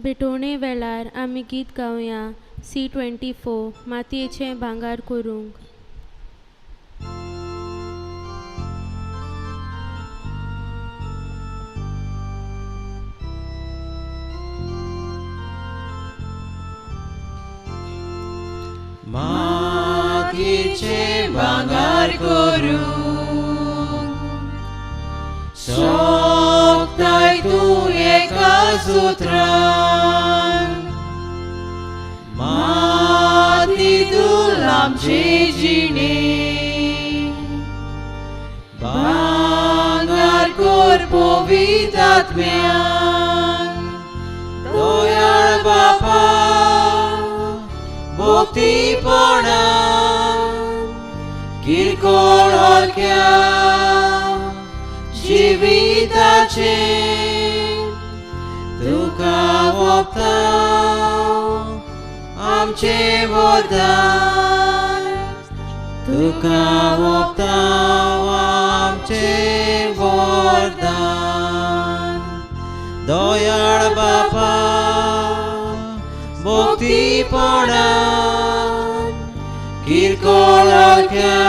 भेटवणे वेळार आमी गीत गावया C24 मातयेचें भांगर करूंक. मातयेचें भांगर करूंक सोंपताय तूं एका सुत्रान, माती धूल आमचे जिणे भांगर कर पवित्र आत्म्यान. दयाळ बापा भक्तीपणान किरकोळ हलक्या जिविताचें तुका ओंपता आमचें वरदान, तुका ओंपता आमचें वरदान. दयाळ बापा भक्तीपणान किरकोळ हलक्या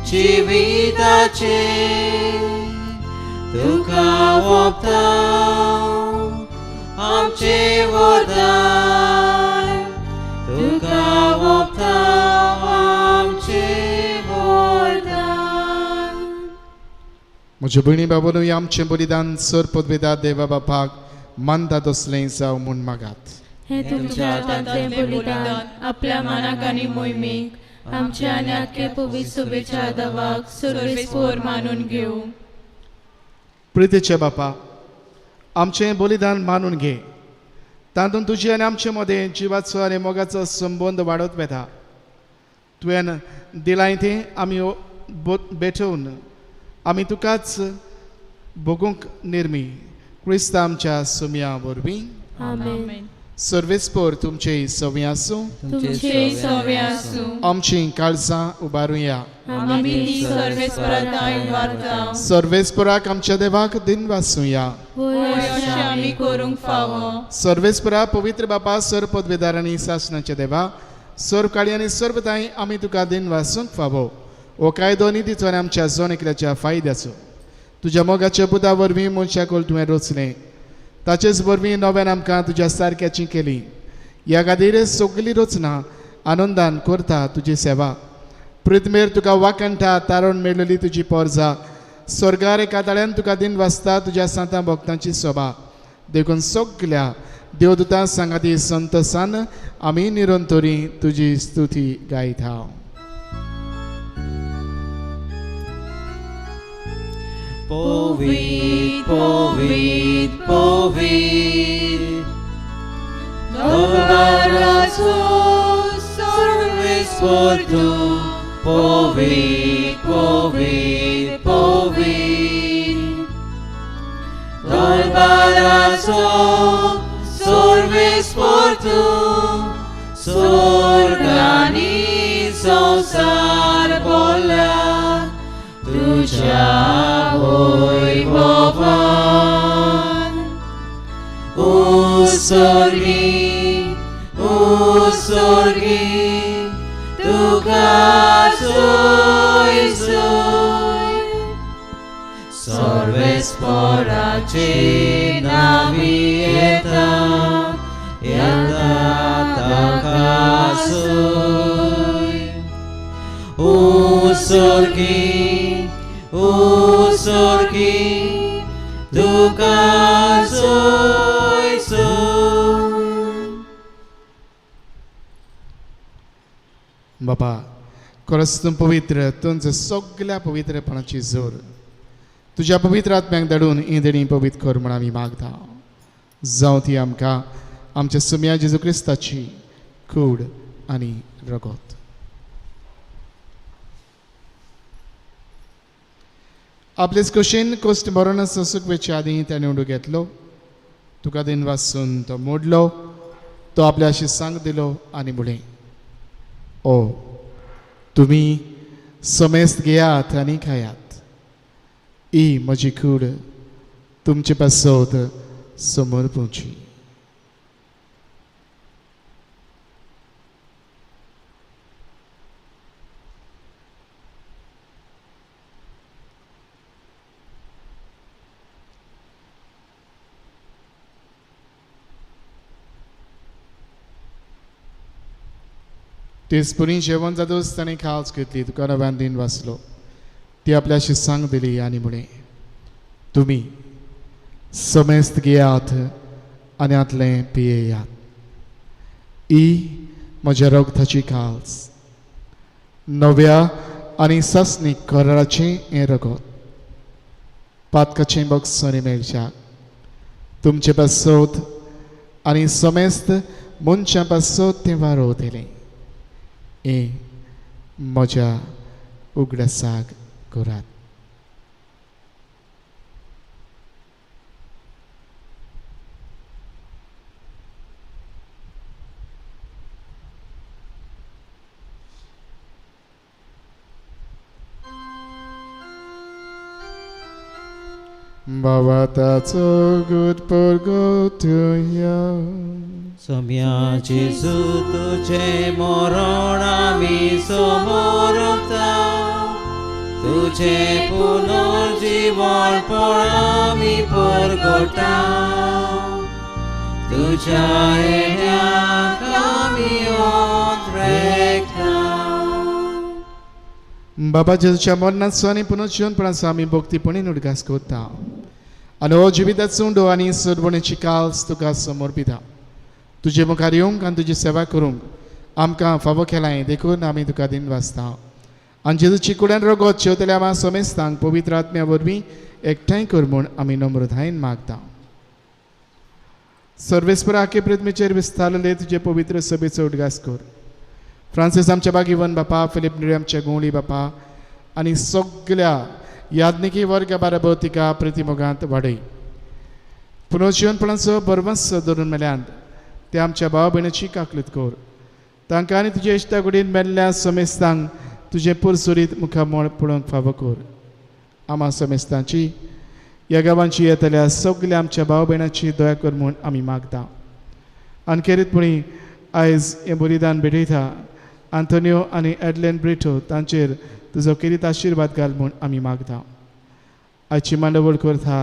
जिविताचें तुका ओंपता आमचें वरदान, तुका ओंपता आमचें वरदान. म्हज्या भयणी बाबांनो आमचें बलिदान सर पदवेदार देवा बापाक मानता तसलें जावं म्हूण मागात. हें तुमच्या हातांतलें बलिदान आपल्या मानाक आनी मोहिमेक आमच्या आनी आख्खे पवित्र सुबेच्या दवाक सर्वेस्पोर मानून घेवं. प्रितीचे बापा आमचें बलिदान मानून घे, तातूंत तुजे आनी आमचे मदें जिवाचो आनी मोगाचो संबंद वाडत वता. तुवें दिलाय तें आमी भेटोवन आमी तुकाच भोगूंक निर्मी क्रिस्तांच्या सुमया वरवीं. आमेन. सर्वेस्पोर तुमचे सवी आसूं. तुमचे सवे आसूं. आमची काळजां उबारुया. आमी ती सर्वेस्पराक वारता. सर्वेस्पराक आमच्या देवाक दिन वासूया. होय, अशें आमी करूंक फावो. सर्वेस्परा पवित्र बापा, सर्व पदवेदार आनी सासणाच्या देवा, सर्व काळी आनी सर्व ताई आमी तुका दिन वासूंक फावो. हो कायदो नितीचो आनी आमच्या जण एकल्याच्या फायद्याचो. तुज्या मोगाच्या बुधा वरवीं मनशाक तुवें रचलें, ताचेच वरवीं नव्यान आमकां तुज्या सारक्याची केली. ह्या खातीर सगली रचना आनंदान करता तुजी सेवा. पृथ्वीर तुका वाकणटा तारण मेळ्ळली तुजी पोरजा, स्वर्गार एका ताळ्यान तुका दिन वाचता तुज्या सांतां भक्तांची सोबा. देखून सगल्या देवदूतां सांगाती संतोसान आमी निरंतरी तुजी स्तुती गायता. Povit, povit, povit, Dolbarazo sarvespor tu. Povit, povit, povit, Dolbarazo sarvespor tu. Sorgani संसार बोला तुझ्या वैभवान. उसर्गी उसर्गी तुका सोय सोय, सर्वेस्पराचे नावी येता येता ताका सोय. उसर्गी उसर्गी तुका सोय सोय. बाबा, खरंच तूं पवित्र, तुमच्या सगल्या पवित्रपणाची जोर तुज्या पवित्र आत्म्याक धाडून ही देणी पवित्र कर म्हण आमी मागता. जावं ती आमकां आमच्या सुम्या जेजू क्रिस्ताची कूड आनी रगत. आपलेच कुशीन कोश्ट मरण सोसूक वेचे आदीं ताणें उडू घेतलो, तुका दिन वासून तो मोडलो, तो आपल्याशी सांग दिलो आनी म्हणलें, ओ तुमी समेस्त घेयात आनी खायात, ही म्हजी कूड तुमचे पासत समोर पोवची. तेच पुरी जेवण जातूच ताणें खावच घेतली, तुका नव्यान दिन वाचलो, ती आपल्याशी सांग दिली आनी म्हणलें, तुमी समेस्त घेयात आनी हांतलें पियेयात, ही म्हज्या रगताची काल्स, नव्या आनी सासणीक कराराचें हें रगत, पातकाचें बक्षणी मेळच्याक तुमचे पासत आनी समेस्त मनशां पासत तें वारोवतलें. हें म्हज्या उगडासाक करात. बाबाताचो गुटपोरगोतुया. सम्या जेजू तुझे मरण आमी समोरता, तुझे पुनर्जीवन पण आमी परगटा, तुझ्या येण्याक आमी ओत्रेकता. बाबा जेजूच्या मरणाचो आनी पुनर्जीवनपणाचो आमी भक्तीपणी उडगास करता आनी हो जिविताचो उंडो आनी सरवणेची काल्स तुका समर्पिता. तुजे मुखार येवंक आनी तुजी सेवा करूंक आमकां फावो केलाय, देखून आमी तुका दिन वाचता. आनी जेजूची कुड्यान रगत शेवतल्या आमा समेस्तांक पवित्र आत्म्या वरवीं एकठांय कर म्हूण आमी नम्रतायेन मागता. सर्वेस्पर आखे पृथ्वीचेर विस्तारलेले तुजे पवित्र सभेचो उडगास कर. फ्रांसीस आमच्या बागिवन बापा, फिलीप निरे आमच्या गोंवळी बापा आनी सगल्या याज्ञिकी वर्ग बाराबर तिका प्रतिमोगांत वाडय. पुनर्जीवनपणाचो बरवंस धरून मेल्यांत ते आमच्या भाव भयणीची काकलूत कर. तांकां आनी तुज्या इश्टा कुडीन मेल्ल्या समेस्तांक तुजें पुरसुरीत मुखामळ पळोवंक फावो कर. आमा समेस्तांची ह्या गांवांची येतल्या सगल्या आमच्या भाव भयणाची दया कर म्हूण आमी मागता. आनी खेरीतपणी आयज हें बलिदान भेटयता आंतोनियो आनी एडलेन ब्रिटो तांचेर तुजो खेरीत आशिर्वाद घाल म्हूण आमी मागता. आयची मांडवळ करता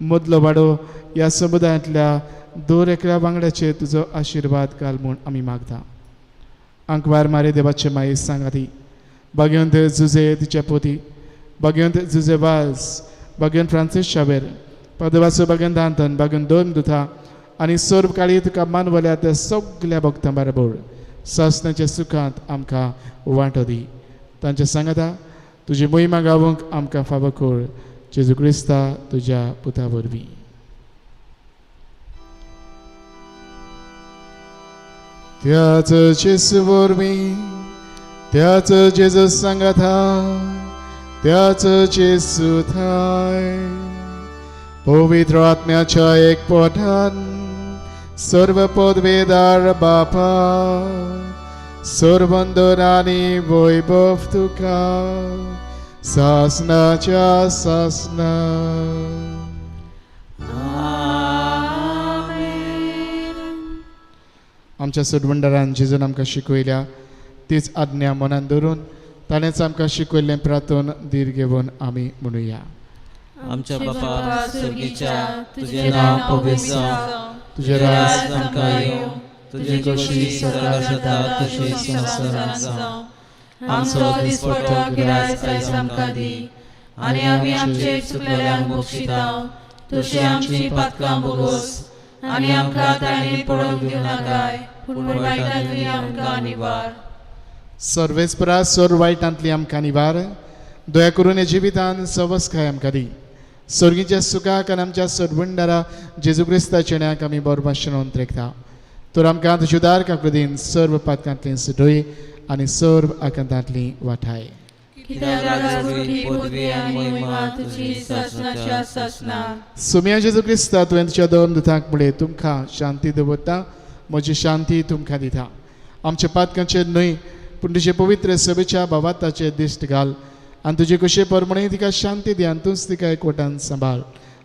मदलो वाडो ह्या समुदायांतल्या दर एकल्या वांगड्याचेर तुजो आशिर्वाद घाल म्हूण आमी मागता. आंकवार मारे देवाचे माये सांगाती बागेवंत जुजे तिच्या पोती बागेवंत जुजे वाज बागेवन फ्रांसीस शावेर पदवाचो बागेवन दांतन बागेवन दोन दुथा आनी सर्व काळी तुका मानवल्या त्या सगल्या भक्तां बरोबर सासणाच्या सुखांत आमकां वांटो दी. तांच्या सांगाता तुजी मोहिमा गावंक आमकां फावो कर. जेजू क्रिस्ता तुज्या पुता वरवीं. त्याच जेजू वरवीं, त्याच जेजू सांगाता, त्याच जेजू थाय पवित्र आत्म्याच्या एक पोटान सर्व पदवेदार बापा सर्वंदन आनी वैभव तुका सासनाच्या सासना. आमच्या सोडवंडारान जेजून आमकां शिकयल्या तीच आज्ञा मनान धरून ताणेंच आमकां शिकयल्लें प्रार्थन धीर घेवन आमी म्हणुया. आमच्या बापा स्वर्गीच्या, तुजें नांव पवित्र जावं, तुजें राज आमकां येवं, तुजी खोशी स्वर्गार जाता तशी संवसारांत जावं. आमचो दिसपट्टो गिरायक आयज आमकां दी आनी आमी आमचे चुकलेल्यांक बक्षिता तशी आमची पातकां भोगोस आनी आमकां ताणें पडोवंक दिवं नाकाय, पूण वायटांतली आमकां निवार. सर्वेस्परा सर्व वायटांतली आमकां निवार. दया करून जिवितान सवस्काय आमकां दी. स्वर्गीच्या सुखाक आनी आमच्या सरवंडारा जेजू क्रिस्ताच्या चेण्याक आमी बरोबर अंतरेकता. तर आमकां तुज्या उदार काकुळदीन सर्व पातकांतली सुटय आनी सर्व आकांतांतली वाठाय. सुम्या जेजू क्रिस्ता तुवें तुज्या दोन दुतांक म्हणलें, तुमकां शांती दवरता, म्हजी शांती तुमकां दिता. आमच्या पातकांचेर न्हय पूण तुजे पवित्र सभेच्या भावाताचेर दिश्ट घाल आनी तुजे कशे प्रमाणे तिका शांती दी आनी तूंच तिका एकवटान सांबाळ.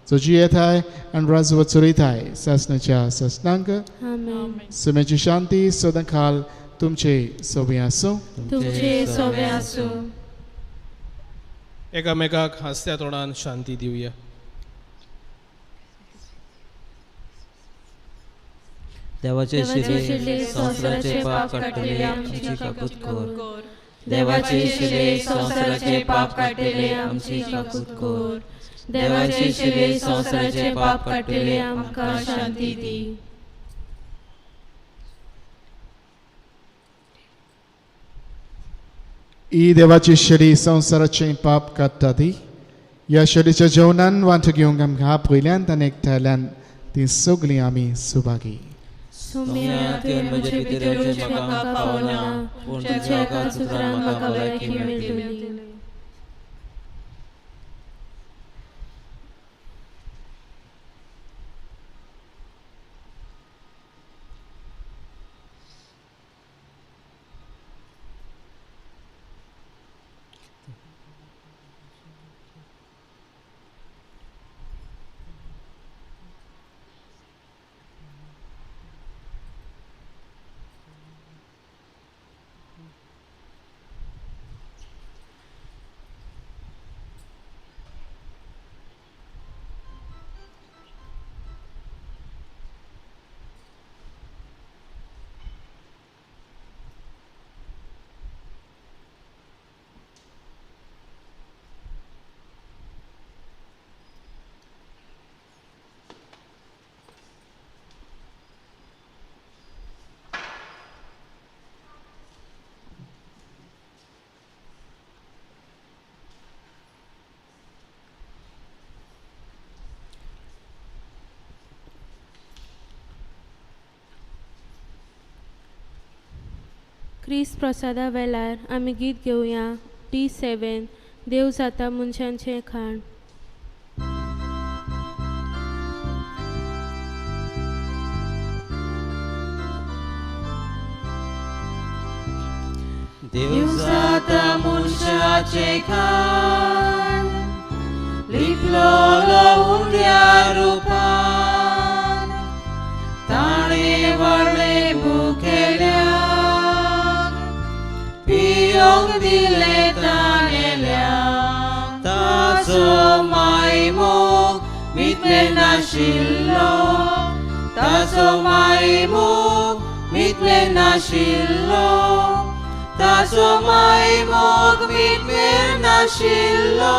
जो जियेताय आनी राजवट चलयताय सासणाच्या सासणांक. सुम्याची शांती सदां खाल तुमचे सोबे आसूं. तुमचे सोबे आसूं. एकामेकाक हांसत्या तोंडान शांती दिवया. देवाचे शिले संवसाराचे पाप काडटले आमची काकूत कर. देवाचे शिले संवसाराचे पाप काडटले आमची काकूत कर. देवाचे शिले संवसाराचे पाप काडटले आमकां शांती दी. ही देवाची शेडी संवसाराचे पाप काडटा ती ह्या शेडीच्या जेवणान वांटो घेवंक आमकां पयल्यान आनी एकठांयल्यान ती सगळीं आमी सुभागी. सुम्या तुवें म्हजे भितर येवचें म्हाका फावना, पूण तुज्या एका सुत्रान म्हाका भलायकी मेळटली. क्रिस्त प्रसादा वेळार आमी गीत घेवया D7 देव जाता मनशांचें खाण. देव जाता मनशाचें खाण लिपलोलो उंद्या रुपान ताणें व्हडलें मुखेल्याक पियोंक दिलें ताणेल्याक ताचो मायमोग मितमेर नाशिल्लो ताचो मायमोग मितमेर नाशिल्लो ताचो मायमोग मितमेर नाशिल्लो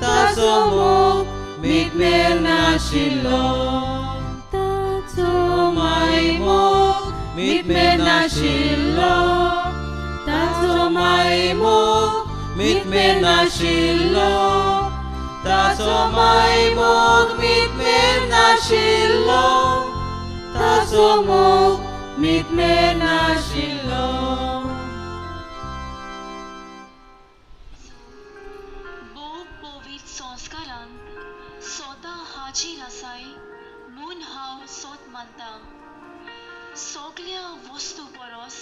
ताचो मोग मितमेर नाशिल्लो ताचो मायमोग मितमेर नाशिल्लो ताचो मायमोग मितमेर नाशिल्लो ताचो मायमोग मितमेर नाशिल्लो ताचो मोग मितमेर नाशिल्लो. भोव पवित्र संस्कारांत स्वता हाजीर आसाय म्हूण हांव सोत मानता. सगल्या वस्तू परस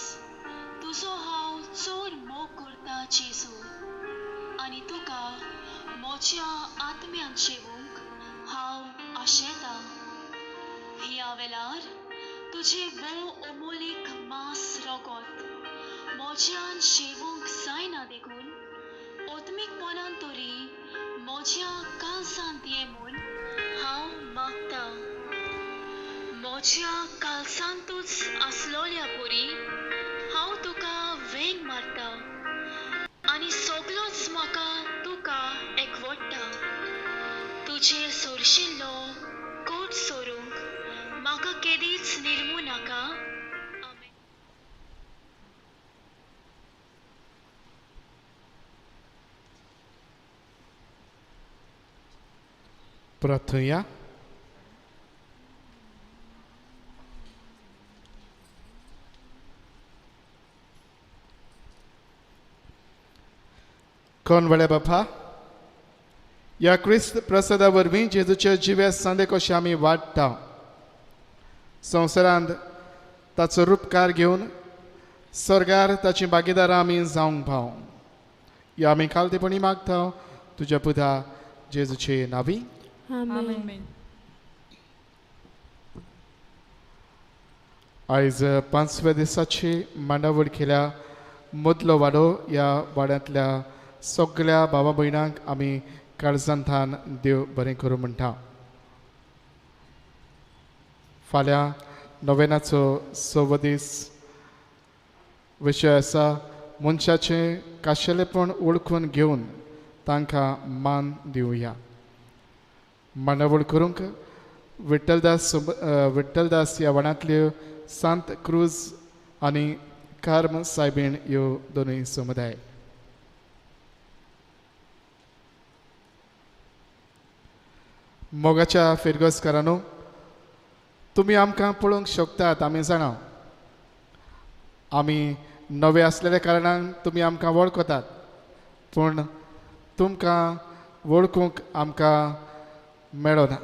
तुजो हांव चड मोग करता जेजू, आनी तुका म्हज्या आत्म्यान शेवूंक हांव आशेता. ह्या वेळार तुजें भोव अमोलीक मांस रगत म्हज्यान शेवूंक जायना देखून आत्मीकपणान तरी म्हज्या काळजांत ये म्हूण हांव मागता. म्हज्या काळजांतूच आसलोल्या परी हांव तुका वेंग मारता आनी सगलोच म्हाका तुका एकवडटा. तुजेर सोरशिल्लो कोट सोरूंक म्हाका केदीच निर्मू नाका. आमेन. प्रार्थुया. कोण वेळे बापा, ह्या क्रिस्त प्रसादा वरवीं जेजूच्या जिव्या सांदे कशें आमी वाडटा, संवसारांत ताचो रुपकार घेवन स्वर्गार ताची भागीदारां आमी जावंक पाव. ह्या आमी खालतेपणी मागता तुज्या पुता जेजूचे नावी. आमेन. आयज पांचव्या दिसाची मांडावळ केल्या मदलो वाडो ह्या वाड्यांतल्या सगळ्या भावा भयणांक आमी काळजांतान देव बरें करूं म्हणटा. फाल्यां नोवेनाचो सवो दीस विशय आसा मनशाचें काशेलेपण वळखून घेवन तांकां मान दिवया. मांडावळ करूंक विठ्ठलदास विठ्ठलदास ह्या वाड्यांतल्यो सांत क्रूज आनी कार्म सायबीण ह्यो दोनूय समुदाय. मोगाच्या फिरगोजकारांनो, तुमी आमकां पळोवंक शकतात, आमी जाणा आमी नवे आसलेल्या कारणान तुमी आमकां वळखतात, पूण तुमकां वळखूंक आमकां मेळना.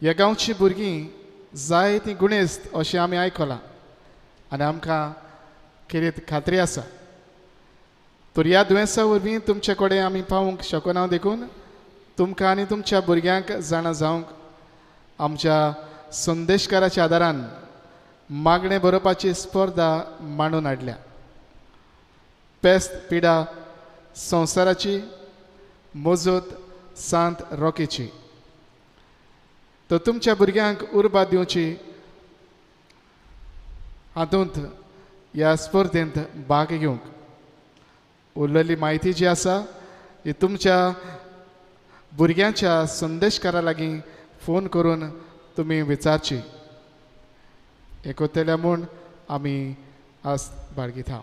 ह्या गांवचीं भुरगीं जायतीं गुणेस्त अशें आमी आयकलां आनी आमकां खेरीत खात्री आसा. तर ह्या दुयेंसा वरवीं तुमचे कडेन आमी पावूंक शकना देखून तुमकां आनी तुमच्या भुरग्यांक जाणा जावंक आमच्या संदेशकाराच्या आदारान मागणें बरोवपाची स्पर्धा मांडून हाडल्या. पेस्त पिडा संवसाराची, मजत सांत रोकेची. तर तुमच्या भुरग्यांक उर्बा दिवची हातूंत ह्या स्पर्धेंत भाग घेवंक उरलेली म्हायती जी आसा ती तुमच्या भुरग्यांच्या संदेशकारा लागीं फोन करून तुमी विचारची. हें करतले म्हूण आमी आज बाळगिता.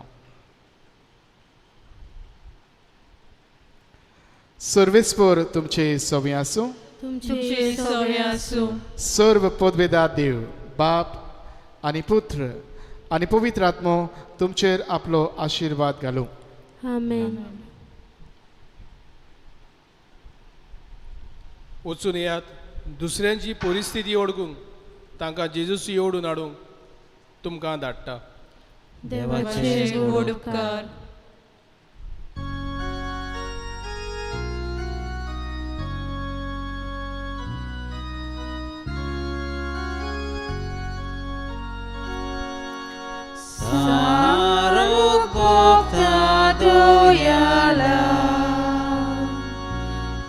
सर्वेस्पर तुमचे सवी आसूं. तुमचे सवे आसूं. सर्व पदवेदा देव बाप आनी पुत्र आनी पवित्र आत्मो तुमचेर आपलो आशिर्वाद घालूं. आमेन. वचून येयात, दुसऱ्यांची परिस्थिती ओळखूंक तांकां जेजूस येवडून हाडूंक तुमकां धाडटा. देवाचे व्हड उपकार. सारूक भोगता दोयाला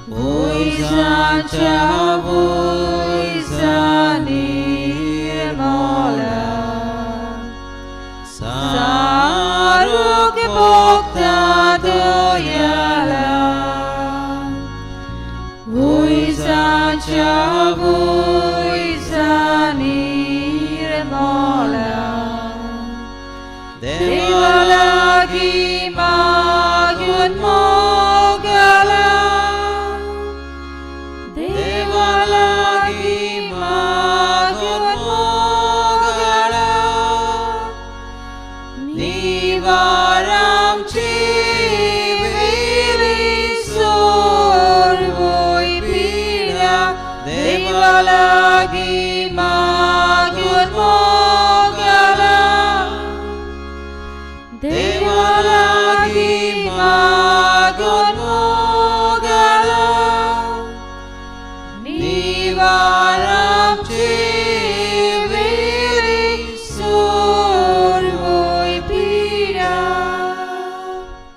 वयजांच्या वयजा निर्मोला सारूक भोगता दोयाला वयजांच्या वयजा निर्मोला देवा लागीं मागून